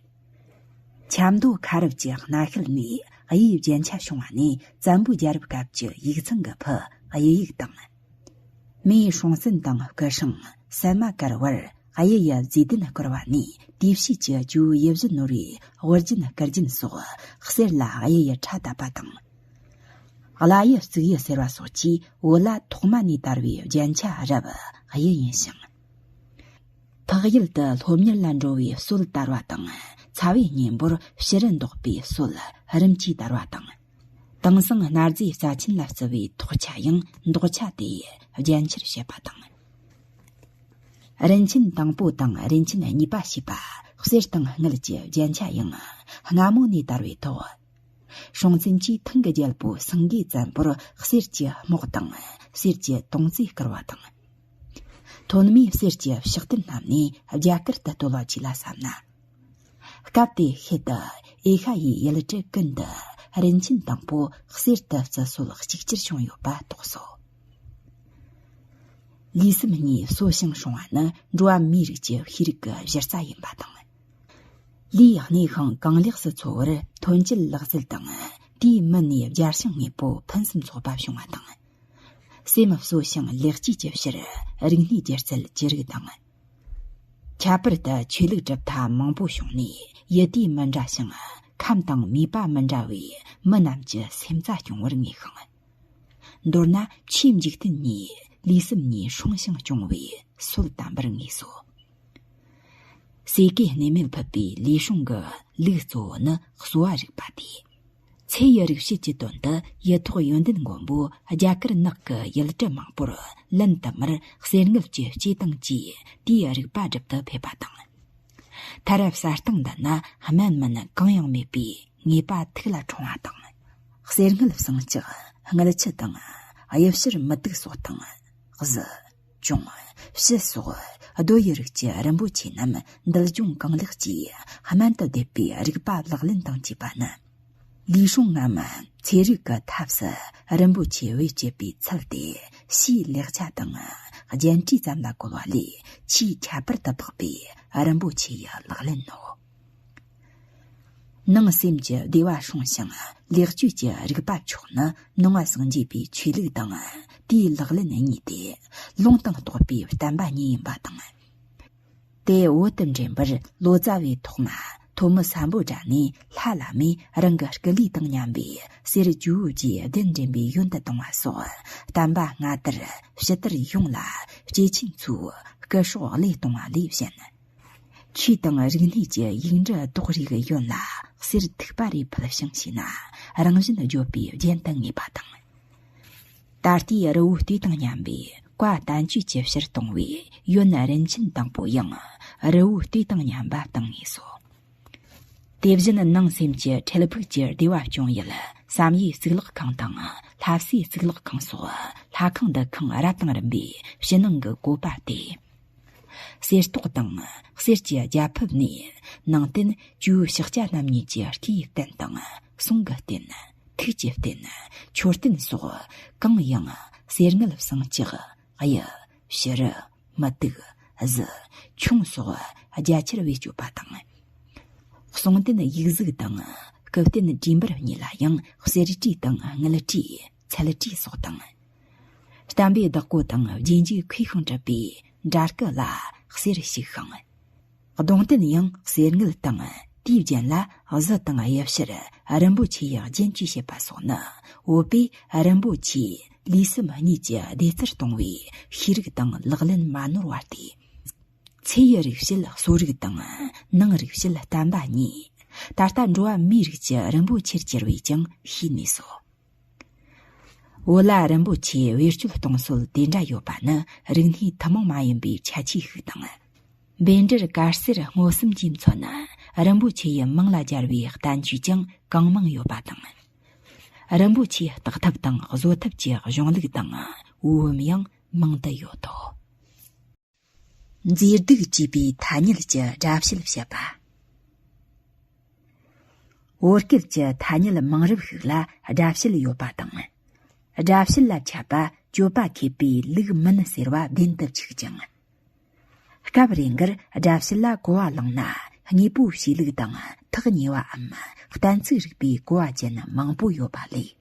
ཆབ་མདོ་ཁ་རུབ་ཀྱི་སྣ་ཤལ་ནས་གཡུའི་རྒྱན་ཆ་བྱུང་བ་ནས་བཙན་པོའི་རྒྱལ་རབས་སྐབས་ཀྱི་ཡིག་ཚང་གི་ཕུ་གཡུ་ཡིག་དང་། མིའི་སྲོང་བཙན་དང་སྐུ་སྲུང་སན་མ་ཀར་བར་གཡུ་ཡི་མཛེས་ལྡན་བསྐུར་བ་ནས་དེའི་ཕྱིས་ཀྱི་ཇོ་བོའི་གཡུ་བཞི་ནོར་བུའི་དབུ་རྒྱན་དཀར་རྒྱན་སོགས་གསེར་ལ་གཡུ་ཡི་ཕྲ་བཏབ་པ་དང་། བླ་གཡུ་བཙུགས་གཡུ་ཟེར་བ་སོགས་ཀྱིས་བོད་ལ་ཐོག་མ་ནས་དར་བའི་རྒྱན་ཆ་རབ་གཡུ་ཡིན་ཞིང་། འཕགས་ཡུལ་དུ་སློབ་གཉེར་ལ་འགྲོ་བའི་སྲོལ་དར་བ་དང་། ཚ་བའི་གཉེན་པོར་ཕྱི་རུ་འདོགས་པའི་སྲོལ་རིམ་གྱིས་དར་བ་དང་། དེང་སང་གནའ་རྫས་རྩ་ཆེན་ལ་བརྩི་བའི་ཐོག་ཆ་ཡང་འདོགས་ཆ་དེ་རྒྱན་ཆར་བྱེད་པ་དང་། རིན་ཆེན་དང་པོ་དང་རིན་ཆེན་གཉིས་པ་ཞེས་པ་གསེར་དང་དངུལ་གྱི་རྒྱན་ཆ་ཡང་སྔ་མོ་ནས་དར་བའི་ཐོག། སྲོང་བཙན་གྱིས་ཐང་གི་རྒྱལ་པོ་སེང་གེའི་བཙན་པོར་གསེར་གྱི་རྨོག་དང་གསེར་གྱི་དོང་ཙེ་བསྐུར་བ་དང་། ཐོན་མིས་གསེར་གྱི་ཕྱག་རྟེན་བསྣམས་ནས་རྒྱ་གར་དུ་བཏོལ་བ་བཅས་ལ་བསམ་ན། སྐབས་དེའི་ཤུལ་དུ་ཨེ་ཤ་ཡའི་ཡུལ་གྲུ་ཀུན་ཏུ་རིན་ཆེན་དང་པོ་གསེར་དུ་བརྩི་སྲོལ་གཅིག་གྱུར་བྱུང་ཡོད་པ་རྟོགས་སོ། ལུས་སེམས་གཉིས་གསོ་ཞིང་སྲུང་བ་ནི་འགྲོ་བ་མིའི་རིགས་ཀྱི་ཤེས་རིག་གི་གཞི་རྩ་ཡིན་པ་དང་། ལུས་གནས་ཤིང་གང་ལེགས་སུ་འཚོ་བར་ཐོན་སྐྱེད་ལག་རྩལ་དང་དེའི་མི་ནས་རྒྱལ་ཞིང་དངོས་པོ་ཕུན་སུམ་ཚོགས་པ་བྱུང་བ་དང་། སེམས་གསོ་ཞིང་ལེགས་བཅོས་ཀྱི་ཕྱིར་རིག་གནས་སྒྱུ་རྩལ་ཅི་རིགས་དང་། ཁྱད་པར་དུ་ཆོས་ལུགས་གྲུབ་མཐའ་མང་པོ་བྱུང་ནས་ཡུལ་དུས་མི་འདྲ་ཞིང་ཁམས་དང་མོས་པ་མི་འདྲ་བའི་མི་རྣམས་ཀྱི་སེམས་རྩ་སྐྱོང་བར་ངེས་ཤིང་། མདོར་ན་ཆོས་འཇིག་རྟེན་གཉིས་ལུས་སེམས་གཉིས་སྲུང་ཞིང་སྐྱོང་བའི་སྲོལ་དམ་པར་ངེས་སོ། སེ་གོལ་གནས་མལ་ཕུད་པའི་ལུས་སྲུང་གི་ལུགས་གཙོ་བོ་ནི་གསོ་བ་རིག་པ་སྟེ། ཚེ་ཡི་རིག་བྱེད་ཀྱི་དོན་དུ་ཡིད་ཐོག་ཡོན་ཏན་མགོན་པོས་རྒྱ་གར་ནགས་ཀྱི་ཡུལ་གྲུ་མང་པོར་ལན་དུ་མར་གསེར་དངུལ་གྱི་སྐྱེས་སྟངས་ཀྱིས་དེའི་རིག་པ་སྒྲུབ་ཏུ་ཕེབས་པ་དང་། མཐར་གསལ་སྟེང་འདི་ན་སྨན་མིན་གང་ཡང་མེད་པའི་ངེས་པ་ཐུགས་ལ་འཁྲུངས་པ་དང་། གསེར་དངུལ་ཟངས་ལྕགས་དངུལ་ཆུ་དང་གཡུ་བྱུར་མུ་ཏིག་སོགས་དང་། གཟི། གྱོང་། བྱི་སོགས་རྡོ་ཡི་རིགས་ཀྱི་རིན་པོ་ཆེ་རྣམས་འདུལ་སྦྱོང་གང་ལེགས་ཀྱིས་སྨན་དུ་བསྡེབས་པའི་རིག་པ་ལག་ལེན་དང་བཅས་པ་ནི། ལུས་སྲུང་ངམ་ཚེ་རིག་གི་ཐབས་སུ་རིན་པོ་ཆེ་བེད་སྤྱད་པའི་ཚུལ་དེ་ཕྱིའི་ལེགས་ཆ་དང་རྒྱན་སྤྲས་ཙམ་ལ་གོ་བ་ལས་ཆེས་ཁྱད་པར་དུ་འཕགས་པའི་རིན་པོ་ཆེ་ཡི་ལག་ལེན་ནོ། ནང་སེམས་ཀྱི་བདེ་བ་སྲུང་ཞིང་ལེགས་བཅོས་ཀྱི་རིག་པ་མཆོག་ནི་ནང་པ་སངས་རྒྱས་པའི་ཆོས་ལུགས་དང་དེའི་ལག་ལེན་གཉིས་ཏེ། ལུང་དང་རྟོགས་པའི་བསྟན་པ་གཉིས་ཡིན་པ་དང་། དེ་བོད་དུ་འདྲེན་པར་ལོ་ཙཱ་བའི་ཐོག་མ་ཐོན་མི་སམ་བྷོ་ཊ་ནས་ལྷ་བླ་མས་རང་གི་སྐུ་ལུས་དང་མཉམ་པའི་གསེར་ཇོ་བོ་རྗེའི་གདན་འདྲེན་པའི་ཡོན་དུ་བཏང་བ་སོགས་བསྟན་པ་སྔ་དར་ཕྱི་དར་ཡོངས་ལ་སྐྱེས་ཆེན་ཚོས་སྐུ་སྲོག་བློས་གཏོང་བ་ལས་གཞན། ཆོས་དང་རིག་གནས་ཀྱི་ཡིག་འབྲུ་རྡོག་རེ་གི་ཡོན་ལ་གསེར་ཐིགས་པ་རེ་ཕུལ་ཞིང་བྱས་ན་རང་བཞིན་བརྗོད་པའི་རྒྱན་དུ་ངེས་པ་དང་། ད་ལྟའི་རི་བོའི་ལྟོས་དང་མཉམ་པའི་བཀའ་བསྟན་བཅོས་ཀྱི་ཕྱིར་གཏོང་བའི་ཡོན་རིན་ཆེན་དང་པོ་ཡང་རི་བོའི་ལྟོས་དང་མཉམ་པ་བཏང་ངེས་སོ། དེ་བཞིན་ནང་སེམས་ཀྱི་འཕྲལ་ཕུགས་ཀྱི་བདེ་བ་སྐྱོང་ཡུལ་བསམ་ཡས་གཙུག་ལག་ཁང་དང་ལྷ་སའི་གཙུག་ལག་ཁང་སོགས་ལྷ་ཁང་འདུ་ཁང་རབ་དང་རིམ་པའི་ཕྱི་ནང་གི་བཀོད་པ་སྟེ། གསེར་ཏོག་དང་གསེར་གྱི་རྒྱ་ཕིབས་ནས་ནང་རྟེན་ཇོ་བོའི་ཕྱག་རྒྱ་རྣམ་གཉིས་ཀྱི་སྐུའི་རྟེན་དང་གསུང་གི་རྟེན། ཐུགས་ཀྱི་རྟེན། མཆོད་རྟེན་སོགས་གང་ཡང་གསེར་དངུལ་ཟངས་ལྕགས་གཡུ་བྱུ་རུ་མུ་ཏིག་གཟི་གྱོང་སོགས་རྒྱ་ཆེར་བེད་སྤྱོད་པ་དང་། གསུང་རྟེན་ཡིག་གཟུགས་དང་སྐུ་རྟེན་བྲིས་འབུར་གཉིས་ལ་ཡང་གསེར་བྲིས་དང་དངུལ་བྲིས་ཚལ་བྲིས་སོགས་དང་། བསྟན་པའི་བདག་པོ་དང་རྗེས་འཇུག་མཁས་ཤིང་གྲུབ་པའི་འདྲ་སྐུ་ལ་གསེར་ཞིག་ཤིང་། གདུང་རྟེན་ཡང་གསེར་དངུལ་དང་དེའི་རྒྱན་ལ་གཟི་དང་གཡུ་བྱུར་རིན་པོ་ཆེ་ཡི་རྒྱན་གྱིས་བྱེད་པ་སོགས་ནི་བོད་པས་རིན་པོ་ཆེ་ལུས་སེམས་གཉིས་ཀྱི་བདེ་རྩར་གཏོང་བའི་ཤེས་རིག་དང་ལག་ལེན་མ་ནོར་བ་སྟེ། ཚེ་ཡི་རིགས་བྱེད་གསོ་རིག་དང་། ནང་རིགས་བྱེད་བསྟན་པ་གཉིས། ད་ལྟ་འགྲོ་བ་མིའི་རིགས་ཀྱི་རིན་པོ་ཆེར་གྱུར་བས་ཀྱང་ཤེས་ནུས་སོ། བོད་ལ་རིན་པོ་ཆེ་བེད་སྤྱོད་གཏོང་སྲོལ་དེ་འདྲ་ཡོད་པ་ནི་རིག་གནས་ཐུན་མོང་མ་ཡིན་པའི་ཁྱད་ཆོས་ཤིག་དང་། བཻ་ཌཱུརྱ་དཀར་སེར་སྔོ་གསུམ་གྱིས་མཚོན་ན་རིན་པོ་ཆེ་ཡི་མིང་ལ་སྦྱར་བའི་བསྟན་བཅོས་ཀྱང་གང་མང་ཡོད་པ་དང་། རིན་པོ་ཆེ་བརྟག་ཐབས་དང་བཟོ་ཐབས་ཀྱི་གཞུང་ལུགས་དང་བོད་བུམ་ཡང་མང་དུ་ཡོད་དོ། མཛེས་སྡུག་ཅེས་པའི་ཐ་སྙད་ཀྱི་སྒྲ་བཤད་བཤད་པ། བོད་སྐད་ཀྱི་ཐ་སྙད་མང་རབས་ཤིག་ལ་སྒྲ་བཤད་ཡོད་པ་དང་། སྒྲ་བཤད་ལ་ཆད་པ་སྤྱོད་པ་མཁས་པའི་ལུགས་མིན་ཟེར་བ་བདེན་དུ་ཆུག་ཅིང་། སྐབས་རེ་འགར་སྒྲ་བཤད་ལ་གོ་བ་བླངས་ན་དངོས་པོའི་གཤིས་ལུགས་དང་ཐག་ཉེ་བའམ་གཏན་ཚིགས་རིག་པའི་གོ་བ་ཅན་མང་པོ་ཡོད་པ་ལས།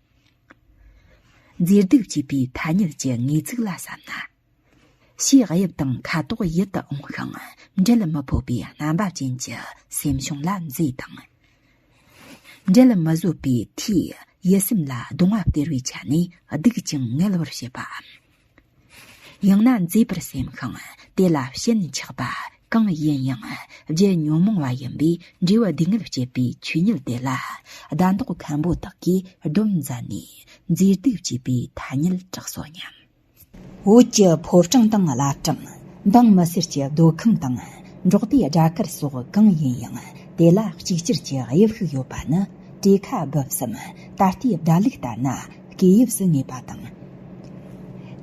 མཛེས་སྡུག་ཅེས་པའི་ཐ་སྙད་ཀྱི་ངེས་ཚིག་ལ་བསམ་ན། ཕྱིའི་དབྱིབས་དང་ཁ་དོག་ཡིད་དུ་འོང་ཞིང་འབྲལ་མི་ཕོད་པའི་རྣམ་པ་ཅན་གྱི་སེམས་བྱུང་ལ་མཛེས་དང་། འབྲལ་མི་བཟོད་པའི་མཐའི་ཡིད་སེམས་ལ་གདུང་བ་སྟེར་བའི་ཆ་ནས་སྡུག་ཅིང་ངལ་བར་བྱེད་པའམ། ཡང་ན་མཛེས་པར་སེམས་ཤིང་དེ་ལ་ཞེན་ཆགས་པ་གང་ཡིན་ཡང་བརྗེད་ཉོན་མོངས་པ་ཡིན་པས་འབྲས་བུ་སྡུག་བསྔལ་སྐྱེད་པའི་ཆོས་ཉིད་དེ་ལ་གདན་ཐོག་མཁན་པོ་དག་གིས་སྒྲོམ་མཛད་ནས་མཛེས་སྡུག་ཅེས་པའི་ཐ་སྙད་གྲགས་སོ་སྙམ། བོད་ཀྱི་ཕོ་བྲང་དང་བླ་བྲང་། འབངས་མི་སེར་གྱི་སྡོད་ཁང་དང་འབྲོག་པའི་སྦྲ་དཀར་སོགས་གང་ཡིན་ཡང་དེ་ལ་གཅིག་གྱུར་གྱི་དབྱིབས་ཤིག་ཡོད་པ་ནི་བྲེ་ཁ་སྦུབ་གསུམ་ད་ལྟའི་བརྡ་ལུགས་ལྟར་ན་སྐེད་དབྱིབས་སུ་ངེས་པ་དང་།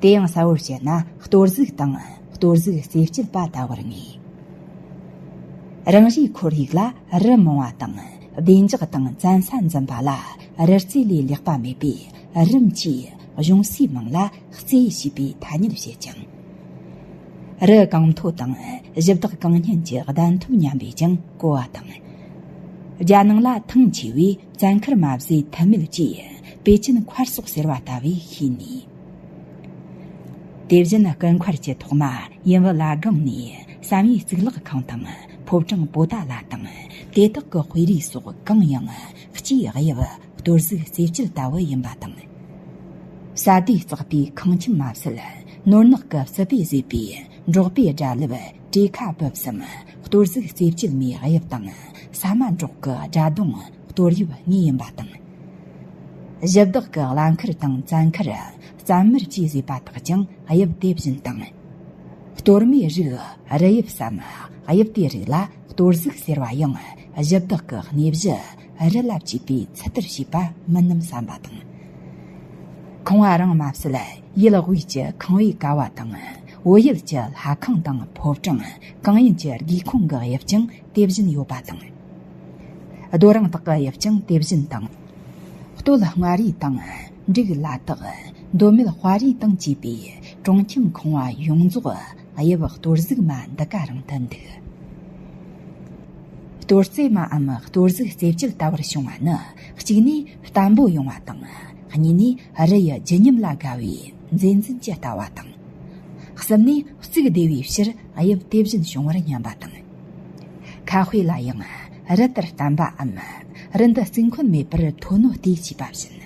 དེ་ཡང་གསལ་བོར་བཤད་ན་གཏོར་གཟུགས་དང་གཏོར་གཟུགས་རྩེ་གཅོད་པ་ལྟ་བུར་ངེས། རང་རེའི་ཁོར་ཡུག་ལ་རི་མང་བ་དང་བདེ་འཇགས་དང་བཙན་ས་འཛིན་པ་ལ་རི་རྩེ་ལས་ལེགས་པ་མེད་པས་རིམ་གྱིས་གཞུང་སའི་མིང་ལ་རྩེ་ཞེས་པའི་ཐ་སྙད་བཤད་ཅིང་། རི་གང་མཐོ་དང་གཞི་བདག་གང་སྙན་གྱི་གདན་ཐོབ་སྙམ་པས་ཀྱང་གོ་བ་དང་། རྒྱ་ནང་ལ་ཐང་ཆེ་བས་བཙན་མཁར་མ་བཟོས་ཐབས་མེད་ཅེས་པེ་ཅིན་མཁར་སོགས་ཟེར་བ་ལྟ་བུའི་ཤེས་ནུས། དེ་བཞིན་སྐུ་མཁར་གྱི་ཐོག་མ་ཡིན་བུ་ལ་སྒང་ནས་བསམ་ཡས་གཙུག་ལག་ཁང་དང་ཕོ་བྲང་པོ་ཏཱ་ལ་དང་དེ་དག་གི་དཔེ་རིས་སོགས་གང་ཡང་སྤྱིའི་དབྱིབས་གཏོར་གཟུགས་རྩེ་གཅོད་ལྟ་བུ་ཡིན་པ་དང་། ས་དུས་བརྩེགས་པའི་ཁང་ཁྱིམ་མ་ཟད་ནོར་ནག་གི་སྲིད་པས་བཟོས་པའི་འབྲོག་པའི་སྒྲ་ལེབ་བྲེ་ཁ་སྦུབ་གསུམ་གཏོར་གཟུགས་རྩེ་གཅོད་མའི་དབྱིབས་དང་ས་མ་འབྲོག་གི་སྒྲ་གདོང་གཏོར་དབྱིབས་གཉིས་ཡིན་པ་དང་། གཞི་བདག་གི་བླ་མཁར་དང་བཙན་མཁར་བཙན་མར་བཅས་བཟོས་པ་དག་ཀྱང་དབྱིབས་དེ་བཞིན་དང་། གཏོར་མའི་རིགས་རི་དབྱིབས་སམ་དབྱིབས་དེའི་རིགས་ལ་གཏོར་གཟུགས་ཟེར་བ་ཡང་གཞི་བདག་གི་གནས་གཞི་རི་ལ་བཅས་པའི་ཚུལ་ལྟར་བྱས་པ་མིན་ནམ་བསམ་པ་དང་། ཁང་བ་རང་མ་ཟད་ཡུལ་དབུས་ཀྱི་ཁང་བའི་ཀ་བ་དང་བོད་ཡུལ་གྱི་ལྷ་ཁང་དང་ཕོ་བྲང་གང་ཡིན་གྱི་སྒེའུ་ཁུང་གི་དབྱིབས་ཀྱང་དེ་བཞིན་ཡོད་པ་དང་། རྡོ་རིང་དག་གི་དབྱིབས་ཀྱང་དེ་བཞིན་དང་། སྟོད་མངའ་རིས་དང་འབྲུག་ལ་དྭགས། མདོ་སྨད་དཔའ་རིས་དང་བཅས་པའི་གྲོང་ཁྱིམ་ཁང་བ་ཡོངས་རྫོགས་དབྱིབས་གཏོར་གཟུགས་མ་འདི་ག་རང་དུ་འདུག་གཏོར་རྩེ་མའམ་གཏོར་གཟུགས་རྩེ་གཅོད་ལྟ་བུར་བྱུང་བ་ནི་གཅིག་ནས་བརྟན་པོ་ཡོང་བ་དང་། གཉིས་ནས་རི་ཡི་ལྗིད་མཉམ་ལ་དགའ་བའི་མཛེས་འཛིན་གྱི་ལྟ་བ་དང་། གསུམ་ནས་གཙིགས་བདེ་བའི་ཕྱིར་དབྱིབས་དེ་བཞིན་བྱུང་བར་སྙམ་པ་དང་། ཁ་དཔེ་ལ་ཡང་རི་ལྟར་བརྟན་པའམ་རི་འདི་རྩིག་འཁོན་མེད་པར་མཐོ་ནོ་སྟེ་ཞེས་པ་བཞིན།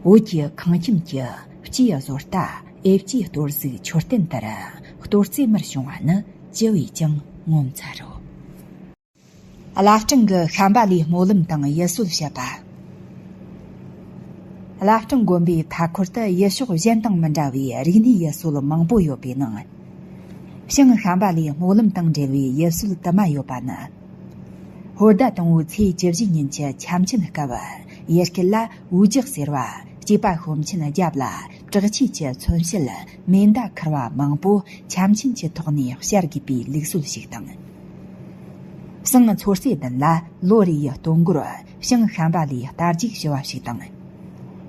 བོད་ཀྱི་ཁང་ཁྱིམ་གྱི་སྤྱིའི་བཟོ་ལྟ་ཨེབ་ཀྱི་གཏོར་གཟུགས་མཆོད་རྟེན་ལྟར་གཏོར་རྩེ་མར་བྱུང་བ་ནི་ཅི་བས་ཀྱང་ངོ་མཚར་རོ། བླ་བྲང་གི་ཤམ་བྷ་ལའི་སྨོན་ལམ་དང་ཡུལ་སྲོལ་བཤད་པ། བླ་བྲང་དགོན་པའི་མཐའ་འཁོར་དུ་ཡུལ་ཕྱོགས་གཞན་དང་མི་འདྲ་བའི་རིག་གནས་ཡུལ་སྲོལ་མང་པོ་ཡོད་པའི་ནང་། བྱང་ཤམ་བྷ་ལའི་སྨོན་ལམ་དང་འབྲེལ་བའི་ཡུལ་སྲོལ་དུ་མ་ཡོད་པ་ནི། ཧོར་ཟླ་དང་པོའི་ཚེས་བཅུ་བཞི་ཉིན་གྱི་འཆམ་ཆེན་སྐབས་ཡུལ་སྐད་ལ་འུ་ཇག་ཟེར་བ། སྐྱེས་པ་ཤོམ་ཆེན་རྒྱབ་ལ་བྲག་ཆས་ཀྱི་མཚོན་བྱེད་མེ་མདའ་འཁུར་བ་མང་པོ་འཆམ་ཆེན་གྱི་ཐོག་ནས་བཤར་དགོས་པའི་ལུགས་སྲོལ་ཞིག་དང་། བྱང་མཚོ་རྩེ་ལྡན་ལ་ལོ་རེའི་སྟོན་འགོར་བྱང་ཤམ་བྷ་ལའི་རྟ་རྒྱུག་ཞུ་བ་ཞིག་དང་།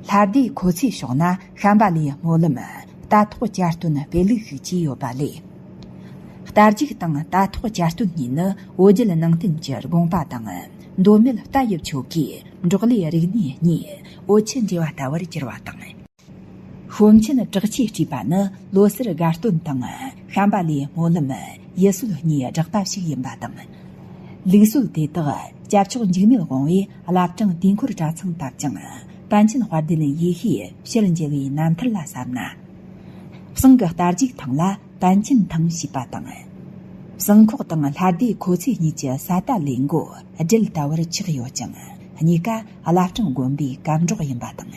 ལྷ་སྡེའི་མཁོ་ཚོས་ཕྱོགས་ན་ཤམ་བྷ་ལའི་སྨོན་ལམ་རྟ་ཐོག་གྱ་སྟོན་སྤེལ་ལུགས་ཤིག་བཅས་ཡོད་པ་ལས། རྟ་རྒྱུག་དང་རྟ་ཐོག་གྱ་སྟོན་གཉིས་ནི་བོད་བརྒྱུད་ནང་བསྟན་གྱི་དགོངས་པ་དང་། མདོ་སྨད་རྟ་ཡི་ཆོ་གའི་འབྲོག་ལས་རིག་གནས་གཉིས་འོ་ཆུ་འདྲེས་པ་ལྟ་བུར་གྱུར་བ་དང་། ཤོམ་ཆེན་བྲག་ཆས་སྤྲས་པ་ནི་ལོ་སར་དགའ་སྟོན་དང་ཤམ་བྷ་ལའི་སྨོན་ལམ་ཡུལ་སྲོལ་གཉིས་སྦྲགས་པ་ཞིག་ཡིན་པ་དང་། ལུགས་སྲོལ་དེ་དག་སྐྱབས་མཆོག་འཇིགས་མེད་དབང་པོས་བླ་བྲང་དུས་འཁོར་གྲྭ་ཚང་བཏབ་ཅིང་པཎ་ཆེན་དཔལ་ལྡན་ཡེ་ཤེས་ཕྱིར་འགྱེལ་བའི་རྣམ་ཐར་ལ་བསམ་ན། བྱང་གི་རྟ་རྒྱུག་ཐང་ལ་པཎ་ཆེན་ཐང་ཞེས་པ་དང་། བསང་ཁོག་དང་ལྷ་སྡེ་ཁོ་ཚེ་གཉིས་ཀྱི་ས་རྟ་ལས་མགོ་སྦྲུལ་ལྟ་བུར་ཆགས་ཡོད་ཅིང་། གཉིས་ཀ་བླ་བྲང་དགོན་པའི་སྐབས་འབྲོག་ཡིན་པ་དང་།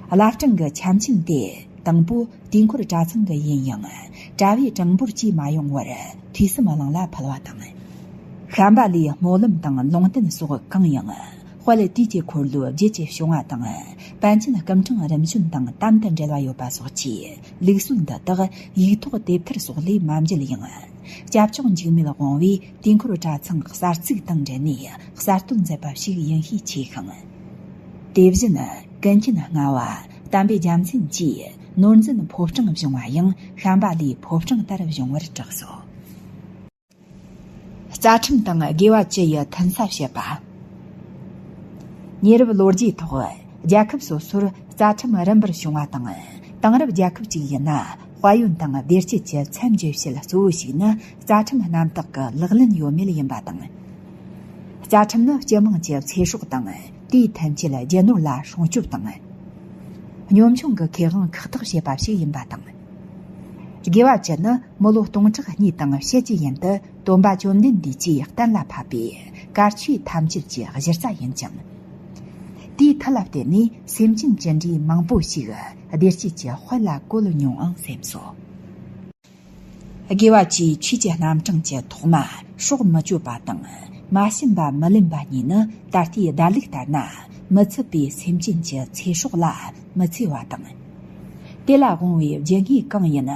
བླ་བྲང་གི་ཆ་མཆན་དེ་དང་པོ་དུས་འཁོར་གྲྭ་ཚང་གི་ཡིན་ཡང་། གྲྭ་བའི་གྲངས་འབོར་བཅས་མ་ཡོང་བར་ཐོས་བསམ་གླིང་ལ་ཕུལ་བ་དང་། བཤན་པ་ལིའི་སྨོན་ལམ་དང་ལུང་བསྟན་སོགས་གང་ཡང་། དཔལ་དུས་ཀྱི་འཁོར་ལོའི་རྒྱུད་ཀྱི་བྱུང་བ་དང་། པཎ་ཆེན་སྐུ་ཕྲེང་རིམ་བྱོན་དང་དམ་དུ་འབྲེལ་བ་ཡོད་པ་སོགས་ཀྱི་ལུགས་སྲོལ་འདི་དག་ཡིག་ཐོག་དེབ་ཐེར་སོགས་ལས་མ་འབྱེད་ཡང་། སྐྱབས་མཆོག་འཇིགས་མེད་དབང་པོས་དུས་འཁོར་གྲྭ་ཚང་གསར་བཙུགས་དང་འབྲེལ་ནས་གསར་གཏོད་མཛད་པ་ཞིག་ཡིན་ཤས་ཆེ་ཤིང་། དེ་བཞིན་ཀུན་མཁྱེན་ལྔ་པ་དམ་པའི་རྒྱལ་མཚན་གྱིས་ནོར་འཛིན་ཕོ་བྲང་བཞེངས་པ་ཡང་བཤན་པ་ལིའི་ཕོ་བྲང་ལྟར་བཞེངས་པར་གྲགས་སོ། རྩ་ཁྲིམས་དང་དགེ་བ་བཅུ་ཡི་མཐུན་ས་བྱེད་པ། ཉེ་རབས་ལོ་རྒྱུས་ཐོག་རྒྱལ་ཁབ་སོ་སོར་རྩ་ཁྲིམས་རིམ་པར་བྱུང་བ་དང་། དེང་རབས་རྒྱལ་ཁབ་ཅིག་ཡིན་ན་དཔལ་ཡོན་དང་བདེ་སྐྱིད་ཀྱི་མཚམས་འཇོག་བྱེད་གཙོ་བོ་ཞིག་ནི་རྩ་ཁྲིམས་རྣམ་དག་གི་ལག་ལེན་ཡོད་མེད་ཡིན་པ་དང་། རྩ་ཁྲིམས་ནི་སྤྱི་དམངས་ཀྱི་ཚེ་སྲོག་དང་དེའི་མཐུན་རྐྱེན་རྒྱུ་ནོར་ལ་སྲུང་སྐྱོབ་དང་། ཉམ་ཆུང་གི་ཁེ་དབང་ཁག་ཐེག་བྱེད་པ་ཞིག་ཡིན་པ་དང་། དགེ་བ་བཅུ་ནི་མི་ལོ་སྟོང་ཕྲག་གཉིས་དང་ཕྱེད་ཀྱི་ཡན་དུ་སྟོན་པ་བཅོམ་ལྡན་འདས་ཀྱིས་གཏན་ལ་ཕབ་པའི་གར་ཆོས་ཐམས་ཅད་ཀྱི་གཞི་རྩ་ཡིན་ཅིང་། དེའི་མཐུ་ལ་བརྟེན་ནས་སེམས་ཅན་ཅི་འདྲའི་མང་པོ་ཞིག་བདེ་སྐྱིད་ཀྱི་དཔལ་ལ་བཀོད་མྱོང་ཨང་སེམས་སོ། དགེ་བ་བཅུའི་ཆོས་ཀྱི་རྣམ་གྲངས་ཀྱི་ཐོག་མ་སྲོག་མི་གཅོད་པ་དང་མ་བྱིན་པ་མི་ལེན་པ་གཉིས་ནི། ད་ལྟའི་བརྡ་ལུགས་ལྟར་ན་མི་ཚུད་པའི་སེམས་ཅན་གྱི་ཚེ་སྲོག་ལ་མི་འཚེ་བ་དང་། དེ་ལ་དབང་བའི་རྒྱུ་དངོས་གང་ཡིན་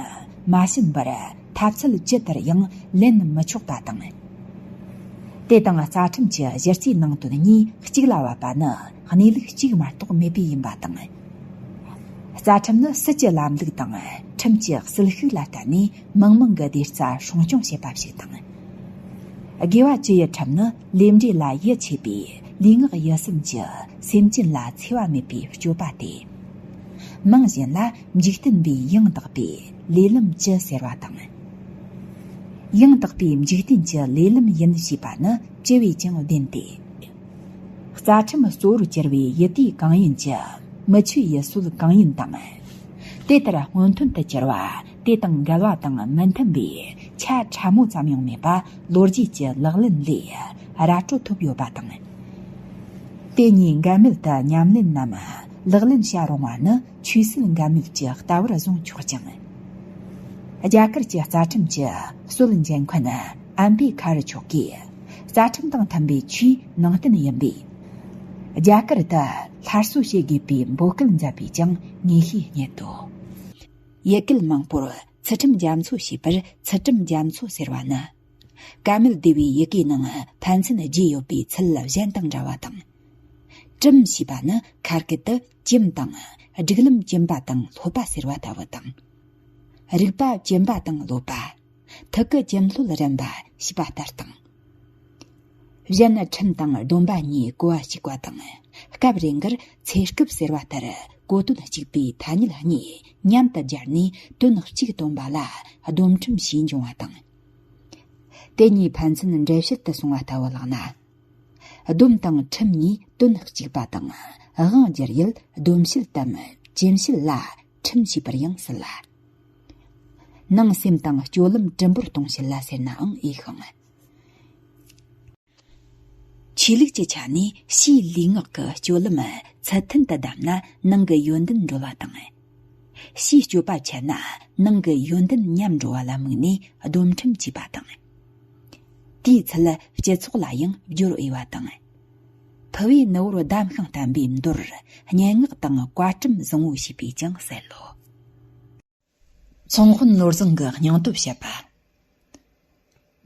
མ་བྱིན་པར་ཐབས་ཚུལ་ཇི་ལྟར་ཡང་ལེན་མི་ཆོག་པ་དང་། དེ་དང་རྩ་ཁྲིམས་ཀྱི་གཞི་རྩའི་ནང་དོན་གཉིས་གཅིག་ལ་བབ་པ་ནི་གནས་ལུགས་གཅིག་མ་གཏོགས་མེད་པའི་ཡིན་པ་དང་། རྩ་ཁྲིམས་ནི་སྲིད་ཀྱི་ལམ་ལུགས་དང་ཁྲིམས་ཀྱི་སྲིད་ཤུགས་ལ་བརྟེན་ནས་མི་མང་གི་བདེ་རྩ་སྲུང་སྐྱོང་བྱེད་པ་ཞིག་དང་། དགེ་བ་བཅུ་ཡི་ཁྲིམས་ནི་ལས་འབྲས་ལ་ཡིད་ཆེས་པའི་ལུས་ངག་ཡིད་གསུམ་གྱི་སེམས་ཅན་ལ་འཚེ་བ་མེད་པའི་སྤྱོད་པ་སྟེ། མིང་གཞན་ལ་འཇིག་རྟེན་པའི་ཡང་དག་པའི་ལས་ལམ་བཅུ་ཟེར་བ་དང་། ཡང་དག་པའི་འཇིག་རྟེན་གྱི་ལས་ལམ་ཡིན་ཞེས་པ་ནི་བཅུ་བས་ཀྱང་བདེན་ཏེ། རྩ་ཁྲིམས་གཙོ་བོར་གྱུར་པའི་ཡུལ་དུས་གང་ཡིན་གྱི་མི་ཆོས་ཡུལ་སྲོལ་གང་ཡིན་དང་། དེ་ལྟར་སྔོན་ཐོན་དུ་གྱུར་པ་དེ་དང་འགལ་བ་དང་མི་མཐུན་པའི་ཆ་ཕྲ་མོ་ཙམ་ཡང་མེད་པ་ལོ་རྒྱུས་ཀྱི་ལག་ལེན་ལས་ར་སྤྲོད་ཐུབ་ཡོད་པ་དང་། དེ་གཉིས་འགལ་མེད་དུ་ཉམས་ལེན་ནམ་ལག་ལེན་བྱ་རུང་བ་ནི་ཆོས་སྲིད་འགལ་མེད་ཀྱི་ལྟ་བར་བཟུང་ཆོག་ཅིང་། རྒྱ་གར་གྱི་རྩ་ཁྲིམས་ཀྱི་སྲོལ་འཛིན་མཁན་ཨམ་པི་ཁ་རི་མཆོག་གིས། རྩ་ཁྲིམས་དང་མཐུན་པའི་ཆོས་ནང་བསྟན་ཡིན་པས། རྒྱ་གར་དུ་སླར་གསོ་བྱེད་དགོས་པའི་འབོད་སྐུལ་མཛད་པས་ཀྱང་ངེས་ཤེས་རྙེད་དོ། ཡུལ་སྐད་མང་པོར་ཚུལ་ཁྲིམས་རྒྱ་མཚོ་ཞེས་པར་ཚུལ་ཁྲིམས་རྒྱ་མཚོ་ཟེར་བ་ནི། ཀ་མད་སྡེ་བའི་ཡི་གེའི་ནང་ཕན་ཚུན་རྒྱས་ཡོད་པའི་ཚུལ་གཞན་དང་འདྲ་བ་དང་། ཁྲིམས་ཞེས་པ་ནི་ཁ་སྐད་དུ་ཁྱིམ་དང་། སྒྲིག་ལམ་ཁྱིམ་པ་དང་སློབ་པ་ཟེར་བ་ལྟ་བུ་དང་། རིག་པ་ཁྱིམ་པ་དང་སློབ་པ། ཐུགས་ཀྱི་ཁྱིམ་སློབ་རན་པ་ཞེས་པ་ལྟར་དང་། གཞན་ཁྲིམས་དང་སྡོམ་པ་གཉིས་གོ་བ་གཅིག་པ་དང་། སྐབས་རེ་འགར་ཚེ་སྐབས་ཟེར་བ་ལྟར་གོ་དོན་གཅིག་པའི་ཐ་སྙད་གཉིས་མཉམ་དུ་སྦྱར་ནས་དོན་གཅིག་སྟོན་པ་ལ་སྡོམ་ཁྲིམས་ཞེས་འབྱུང་བ་དང་། དེ་གཉིས་ཕན་ཚུན་འབྲེལ་བྱེད་དུ་སོང་བ་ལྟ་བུ་ལགས་ན། སྡོམ་དང་ཁྲིམས་གཉིས་དོན་གཅིག་པ་དང་དབང་བསྒྱུར་ཡུལ་སྡོམ་བྱེད་དམ་སྐྱེམས་བྱེད་ལ་ཁྲིམས་ཞེས་པར་ཡང་ཟེར་ལ། ནང་སེམས་དང་སྤྱོད་ལམ་དྲིན་པོར་གཏོང་བྱེད་ལ་ཟེར་ནའང་འོས་ཤིང་། ཆོས་ལུགས་ཀྱི་ཆ་ནས་ཕྱིའི་ལུས་ངག་གི་སྤྱོད་ལམ་ཚུལ་མཐུན་དུ་བསྡམས་ན་ནང་གི་ཡོན་ཏན་འགྲོ་བ་དང་། ཕྱིའི་སྤྱོད་པ་ཆད་ན་ནང་གི་ཡོན་ཏན་ཉམས་འགྲོ་བ་ལ་དམིགས་ནས་སྡོམ་ཁྲིམས་བཅས་པ་དང་། དེའི་ཚུལ་སྤྱི་ཚོགས་ལ་ཡང་སྦྱོར་འོས་པ་དང་། ཕུ་བོའི་ནུ་བོར་བདམས་ཤིང་བསྟན་པའི་མདོར་སྙན་ངག་དང་བཀའ་ཁྲིམས་བཟང་བོ་ཞེས་པས་ཀྱང་གསལ་ལོ། ཚོང་དཔོན་ནོར་བཟང་གི་སྙིང་སྟོབས་བཤད་པ།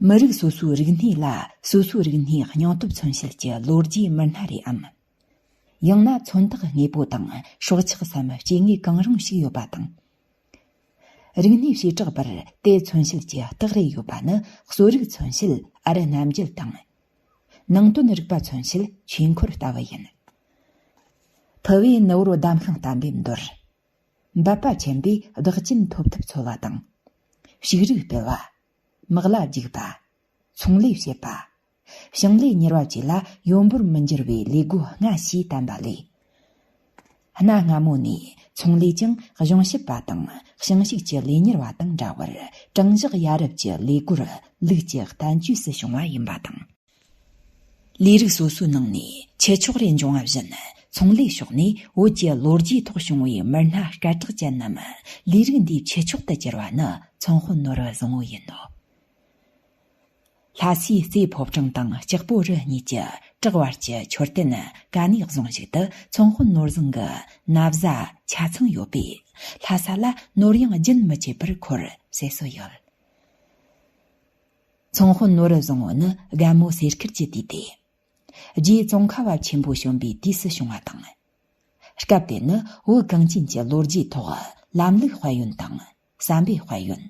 མི་རིགས་སོ་སོའི་རིག་གནས་ལ་སོ་སོའི་རིག་གནས་སྙིང་སྟོབས་མཚོན་བྱེད་ཀྱི་ལོ་རྒྱུས་མི་སྣ་རེའམ། ཡང་ན་མཚོན་རྟགས་དངོས་པོ་དང་སྲོག་ཆགས་སམ་སྐྱེ་དངོས་གང་རུང་ཞིག་ཡོད་པ་དང་། རིག་གནས་བྱེ་བྲག་པར་དེ་མཚོན་བྱེད་ཀྱི་རྟགས་རེ་ཡོད་པ་ནི་གསོ་རིག་མཚོན་བྱེད་ཨ་རུ་རྣམ་རྒྱལ་དང་། ནང་དོན་རིག་པ་མཚོན་བྱེད་ཆོས་འཁོར་ལྟ་བུ་ཡིན། ཕུ་བོའི་ནུ་བོར་བདམས་ཤིང་བསྟན་པའི་མདོར། འབད་པ་ཆེན་པོས་བདག་རྐྱེན་ཐོབ་ཐབས་འཚོལ་བ་དང་། ཕྱུགས་རིགས་སྤེལ་བ། དམག་ལ་རྒྱུག་པ། ཚོང་ལས་བྱེད་པ། ཞིང་ལས་གཉེར་བ་བཅས་ལ་ཡོན་པོར་མི་འགྱུར་བའི་ལས་སྒོ་ལྔ་ཞེས་བསྟན་པ་ལས། གནའ་སྔ་མོ་ནས་ ཚོང་ལས་ཀྱང་གཞུང་ཞབས་པ་དང་ཞིང་ཞུགས་ཀྱི་ལས་གཉེར་བ་དང་འདྲ་བར་དྲང་གཞག་ཡ་རབས་ཀྱི་ལས་སྒོར་ལུགས་ཀྱི་བསྟན་བཅོས་སུ་བྱུང་བ་ཡིན་པ་དང་། ལས་རིགས་སོ་སོའི་ནང་ནས་ཁྱུ་མཆོག་རེ་འབྱུང་བ་བཞིན། ཚོང་ལས་ཕྱོགས་ནས་བོད་ཀྱི་ལོ་རྒྱུས་ཐོག་བྱུང་བའི་མི་སྣ་སྐད་གྲགས་ཅན་རྣམས་ལས་རིགས་འདིའི་ཁྱུ་མཆོག་ཏུ་གྱུར་བ་ནི་ཚོང་དཔོན་ནོར་བུ་བཟང་བོ་ཡིན་ནོ། ལྷ་སའི་རྩེ་ཕོ་བྲང་དང་ལྕགས་པོ་རི་གཉིས་ཀྱི་བྲག་བར་གྱི་མཆོད་རྟེན་ག་ནས་བཟུང་ཞིག་ཏུ་ཚོང་དཔོན་ནོར་བཟང་གི་ན་བཟའ་ཆ་ཚང་ཡོད་པས། ལྷ་ས་ལ་ནོར་གཡང་རྒྱུན་མི་ཆད་པར་འཁོར་ཟེར་སྲོལ་ཡོད། ཚོང་དཔོན་ནོར་བུ་བཟང་བོ་ནི་རྒན་མོ་སེར་ཁུར་གྱི་དུས་ཏེ། རྗེ་ཙོང་ཁ་བ་ཆེན་པོ་བྱོན་པའི་དུས་སུ་བྱུང་བ་དང་། སྐབས་དེ་ནི་བོད་གངས་ཅན་གྱི་ལོ་རྒྱུས་ཐོག་ལམ་ལུགས་དཔལ་ཡོན་དང་བསམ་པའི་དཔལ་ཡོན།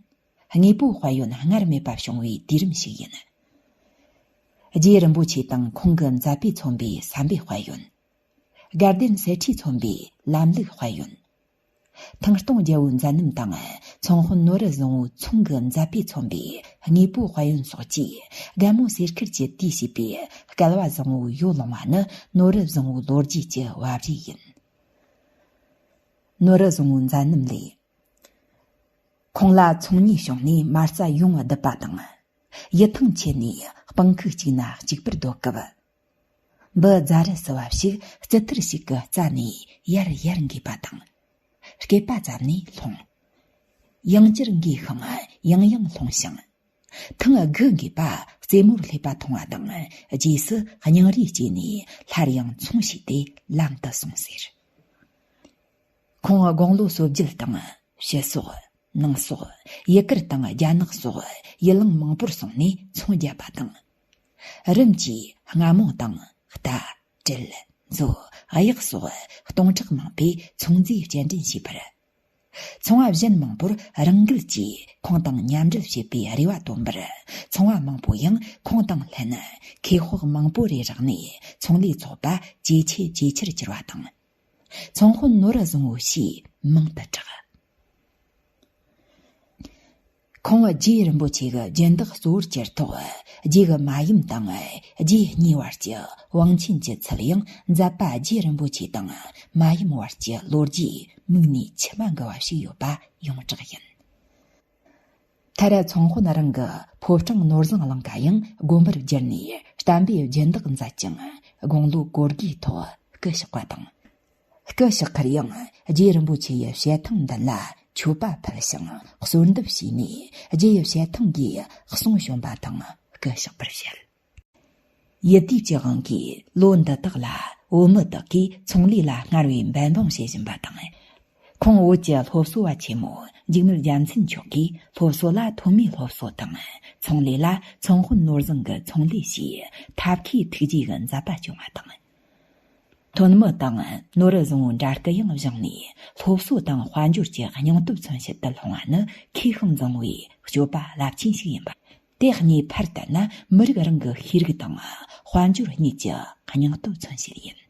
དངོས་པོའི་དཔལ་ཡོན་སྔར་མེད་པ་བྱུང་བའི་དུས་རིམ་ཞིག་ཡིན། རྗེ་རིན་པོ་ཆེ་དང་ཁོང་གི་མཛད་པས་མཚོན་པའི་བསམ་པའི་དཔལ་ཡོན། དགའ་ལྡན་གསེར་ཁྲིས་མཚོན་པའི་ལམ་ལུགས་དཔལ་ཡོན། ཐང་སྟོང་རྒྱལ་པོའི་མཛད་རྣམ་དང་ཚོང་དཔོན་ནོར་བུ་བཟང་བོའི་ཚོང་གི་མཛད་པས་མཚོན་པའི་དངོས་པོའི་དཔལ་ཡོན་སོགས་ཀྱིས་རྒན་མོ་སེར་ཁུར་གྱི་དུས་བྱས་པའི་སྐལ་བ་བཟང་བོ་ཡོ་ལོང་བ་ནི་ནོར་བུ་བཟང་བོའི་ལོ་རྒྱུས་ཀྱི་བབ་རིས་ཡིན། ནོར་བུ་བཟང་བོའི་མཛད་རྣམ་ལས། ཁོང་ལ་ཚོང་གཉེར་བྱུང་ནས་མ་རྩ་ཡོངས་བསྡུས་པ་དང་། ཡིད་ཐང་ཆད་ནས་སྤང་ཁུག་གཅིག་ན་གཅིག་པུར་སྡོད་སྐབས། འབུ་རྫ་རི་ཟིལ་བ་ཞིག་རྩི་ཐུར་ཞིག་གི་རྩ་ནས་ཡར་ཡར་འགོས་པ་དང་། སྐེད་པ་ཙམ་ནས་ལྷུང་། ཡང་བསྐྱར་འགོས་ཤིང་ཡང་ཡང་ལྷུང་ཞིང་། ཐེངས་དགུ་འགོས་པ་རྩེ་མོར་སླེབས་པ་མཐོང་བ་དང་རྗེས་སུ་སྙིང་རུས་སྐྱེས་ནས་སླར་ཡང་ཚོང་བྱས་ཏེ་ལམ་དུ་སོང་ཟེར། ཁོང་དགུང་ལོ་སོ་བརྒྱད་དང་ཕྱི་སོགས་ནང་སོགས་ཡུ་གུར་དང་རྒྱ་ནག་སོགས་ཡུལ་ལུང་མང་པོར་སོང་ནས་ཚོང་རྒྱབ་པ་དང་། རིམ་གྱིས་རྔ་མོང་དང་རྟ། དྲེལ། མཛོ། གཡག་སོགས་སྟོང་ཕྲག་མང་པོས་ཚོང་རྫས་སྐྱེལ་འདྲེན་བྱས་པར། ཚོང་བ་གཞན་མང་པོར་རང་འགུལ་གྱིས་ཁོང་དང་མཉམ་འབྲེལ་བྱེད་པའི་རེ་བ་བཏོན་པར། ཚོང་བ་མང་པོ་ཡང་ཁོང་དང་ལྷན་ཁེ་ཤོག་མང་པོ་རེ་རག་ནས་ཚོང་ལས་ཚོགས་པ་ཇེ་ཆེ་ཇེ་ཆེར་གྱུར་བ་དང་། ཚོང་དཔོན་ནོར་བུ་བཟང་བོ་ཞེས་མིང་དུ་གྲགས། ཁོང་རྗེ་རིན་པོ་ཆེ་གི་སྦྱིན་བདག་གཙོ་བོར་གྱུར་ཐོག་རྗེ་གི་མ་ཡུམ་དང་རྗེ་གཉིས་བར་གྱི་དབང་ཆེན་གྱི་ཚུལ་ཡང་མཛད་པ་རྗེ་རིན་པོ་ཆེ་དང་མ་ཡུམ་བར་གྱི་ལོ་རྒྱུས་མིག་ནས་མཆི་མ་འགུལ་བ་ཞིག་ཡོད་པ་ཡོངས་གྲགས་ཡིན། མཐར་ཚོང་དཔོན་རང་གི་ཕོ་བྲང་ནོར་བཟང་གླིང་ག་ཡང་དགོན་པར་བསྒྱུར་ནས་བསྟན་པའི་སྦྱིན་བདག་མཛད་ཅིང་དགུང་ལོ་གོ་དགུའི་ཐོག་སྐུ་གཤེགས་པ་དང་། སྐུ་གཤེགས་ཁར་ཡང་རྗེ་རིན་པོ་ཆེ་ཡི་ཞལ་ཐང་མདུན་ལ་མཆོད་པ་ཕུལ་ཞིང་གསོལ་འདེབས་བྱས་ནས་རྗེ་ཡི་ཞལ་ཐང་གིས་གསུང་བྱོན་པ་དང་སྐུ་གཤེགས་པར་བཤད། ཡུལ་དུས་ཀྱི་དབང་གིས་ལོ་འདི་དག་ལ་བོད་མི་དག་གིས་ཚོང་ལས་ལ་སྔར་བས་འབད་འབུངས་བྱེད་བཞིན་པ་དང་། ཁོང་བོད་ཀྱི་སློབ་གསོ་བ་ཆེན་མོ་འཇིགས་མེད་རྒྱལ་མཚན་མཆོག་གིས་སློབ་གསོ་ལ་ཐོན་མིའི་སློབ་གསོ་དང་ཚོང་ལས་ལ་ཚོང་དཔོན་ནོར་བཟང་གི་ཚོང་ལས་ཞེས་ཐབས་མཁས་ཐུགས་རྗེ་གི་མཛད་པ་སྐྱོང་བ་དང་། ཐོན་མི་དང་ནོར་བུ་བཟང་བོའི་འདྲ་སྐུ་ཡང་བཞེངས་ནས་སློབ་གསོ་དང་དཔལ་འབྱོར་གྱི་སྙིང་སྟོབས་མཚོན་བྱེད་དུ་ལྷུང་བ་ནི་མཁས་ཤིང་མཛངས་པའི་སྤྱོད་པ་རླབས་ཆེན་ཞིག་ཡིན་པ། དེ་གཉིས་ཕར་བསྟན་ན་མི་རིགས་རང་གི་ཤེས་རིག་དང་དཔལ་འབྱོར་གཉིས་ཀྱི་སྙིང་སྟོབས་མཚོན་བྱེད་ཡིན།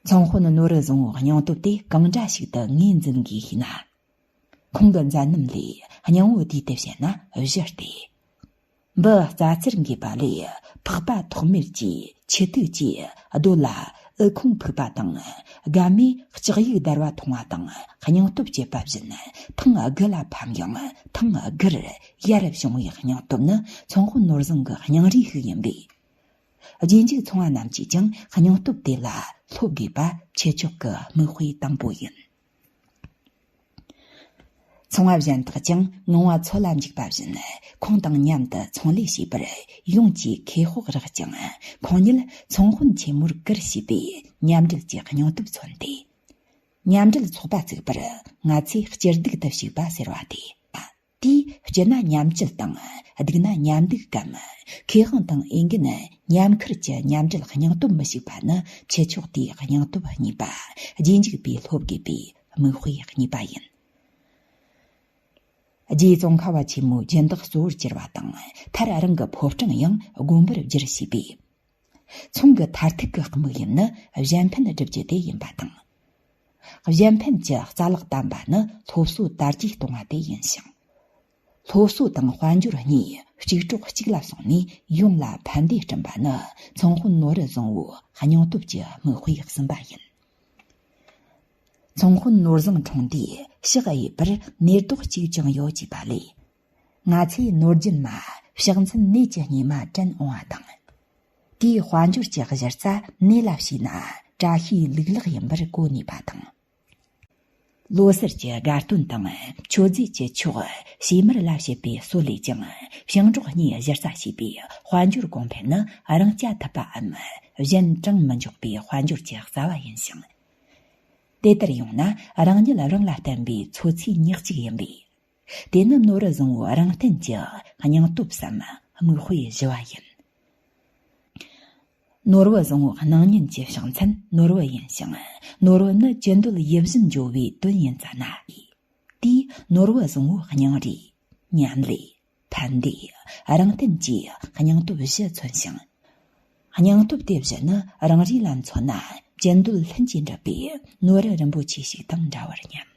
ཚོང་དཔོན་ནོར་བུ་བཟང་བོའི་སྙིང་སྟོབས་དེ་གང་འདྲ་ཞིག་ཏུ་ངོས་འཛིན་དགོས་ཤེ་ན། ཁོང་གི་མཛད་རྣམ་ལས་སྙིང་བོ་བསྡུས་ཏེ་བཤད་ན་བཞི་སྟེ། འབུ་རྩྭ་རྩེར་འགོས་པ་ལས་ཕག་པ་ཐོགས་མེད་ཀྱིས་ཆུ་ཐིགས་ཀྱིས་རྡོ་ལ་འུ་ཁུང་ཕུག་པ་དང་། རྒན་མོས་ལྕགས་ཡིག་བརྡར་བ་མཐོང་བ་དང་སྙིང་སྟོབས་སྐྱེས་པ་བཞིན་ཐེངས་དགུ་ལ་ཕམ་ཡང་ཐེངས་དགུར་ཡར་བྱུང་བའི་སྙིང་སྟོབས་ནི་ཚོང་དཔོན་ནོར་བཟང་གི་སྙིང་རུས་ཤིག་ཡིན་པས། རྗེས་འཇུག་ཚོང་བ་རྣམས་ཀྱིས་ཀྱང་སྙིང་སྟོབས་དེ་ལ་སློབ་དགོས་པ་ཁྱེད་ཆོག་གི་དམིགས་དཔེ་དང་པོ་ཡིན། ཚོང་བ་གཞན་དག་ཀྱང་ངང་བ་མཚོ་ལ་འཇུག་པ་བཞིན་ཁོང་དང་མཉམ་དུ་ཚོང་ལས་བྱས་པར་ཡོངས་ཀྱིས་ཁེ་ཕོག་རག་ཅིང་ཁོང་ཉིད་ཚོང་དཔོན་ཆེན་མོར་བཀུར་ཞེས་པའི་མཉམ་འབྲེལ་གྱི་སྙིང་སྟོབས་མཚོན་ཏེ། མཉམ་འབྲེལ་ཚོགས་པ་བཙུགས་པར་ང་ཚོས་སྤྱི་སྡིག་ཏུ་ཞུགས་པ་ཟེར་བ་སྟེ། དེས་སྤྱི་ན་མཉམ་སྤྱིད་དང་སྡིག་ན་མཉམ་སྡིག་གམ། ཁེ་དབང་དང་འོས་འགན་མཉམ་ཁུར་གྱི་མཉམ་འབྲེལ་སྙིང་སྟོབས་མི་ཞུགས་པ་ནི་ཁྱེད་ཆོག་དེའི་སྙིང་སྟོབས་གཉིས་པ། རྗེས་འཇུག་པས་སློབ་དགོས་པའི་དམིགས་དཔེ་གཉིས་པ་ཡིན། རྗེ་ཙོང་ཁ་བ་ཆེན་མོའི་སྦྱིན་བདག་གཙོ་བོར་གྱུར་བ་དང་མཐར་རང་གི་ཕོ་བྲང་ཡང་དགོན་པར་བསྒྱུར་ཞེས་པས། ཚོང་གི་མཐར་ཐུག་གི་དམིགས་ཡུལ་ནི་གཞན་ཕན་སྒྲུབ་རྒྱུ་དེ་ཡིན་པ་དང་། གཞན་ཕན་གྱི་རྩ་ལག་བརྟན་པ་ནི་སློབ་གསོ་དར་རྒྱས་གཏོང་བ་དེ་ཡིན་ཞིང་། སློབ་གསོ་དང་དཔལ་འབྱོར་གཉིས་གཅིག་གྲོགས་གཅིག་ལ་སོང་ནས་ཡོངས་ལ་ཕན་བདེ་བསྐྲུན་པ་ནི་ཚོང་དཔོན་ནོར་བུ་བཟང་བོའི་སྙིང་སྟོབས་ཀྱི་དམིགས་དཔེ་གསུམ་པ་ཡིན། ཚོང་དཔོན་ནོར་བཟང་འཁྲུངས་དུས་ཕྱག་གཡས་པར་ནད་རྡོག་གཅིག་ཀྱང་ཡོད་ཅེས་པ་ལས། ང་ཚོས་ནོར་རྒྱུན་མ་ཕྱག་མཚན་ནད་ཀྱི་སྙེ་མ་དྲན་འོང་བ་དང་། དེའི་དཔལ་འབྱོར་གྱི་གཞི་རྩ་ནད་ལ་བྱས་ན་བཀྲ་ཤིས་ལུག་ལག་ཡིན་པར་གོ་ནུས་པ་དང་། ལོ་སར་གྱི་དགའ་སྟོན་དང་མཆོད་རྫས་ཀྱི་ཆོག་ཕྱེ་མར་ལ་བྱེད་པའི་སྲོལ་ལས་ཀྱང་ཞིང་འབྲོག་གཉིས་གཞི་རྩ་བྱས་པའི་དཔལ་འབྱོར་གོང་འཕེལ་ནི་རང་རྐྱ་ཐུབ་པའམ་གཞན་དྲང་མི་འཇོག་པའི་དཔལ་འབྱོར་གྱི་རྩ་བ་ཡིན་ཞིང་། དེ་ལྟར་ཡོང་ན་རང་ཉིད་རང་ལ་བརྟེན་པའི་འཚོ་ཚིས་ཉག་གཅིག་ཡིན་པས། དེ་ནི་ནོར་བུ་བཟང་བོའི་རང་བརྟེན་གྱི་སྙིང་སྟོབས་སམ་མིག་དཔེ་ཞུ་བ་ཡིན། ནོར་བུ་བཟང་བོའི་སྣང་བརྙན་གྱི་ཕྱག་མཚན་ནོར་བུ་ཡིན་ཞིང་། ནོར་བུ་ནི་ཅི་འདོད་ཡིད་བཞིན་འཇོ་བའི་དོན་ཡིན་ཙ་ན། དེས་ནོར་བུ་བཟང་བོའི་སྙིང་རུས། མཉམ་ལས། ཕན་བདེ། རང་བརྟེན་བཅས་སྙིང་སྟོབས་བཞི་མཚོན་ཞིང་། སྙིང་སྟོབས་དེ་བཞི་ནི་རང་རེ་ལ་མཚོན་ན་ཅི་འདོད་ལྷུན་གྱིས་འགྲུབ་པའི་ནོར་བུ་རིན་པོ་ཆེ་ཞིག་དང་འདྲ་བར་སྙམ།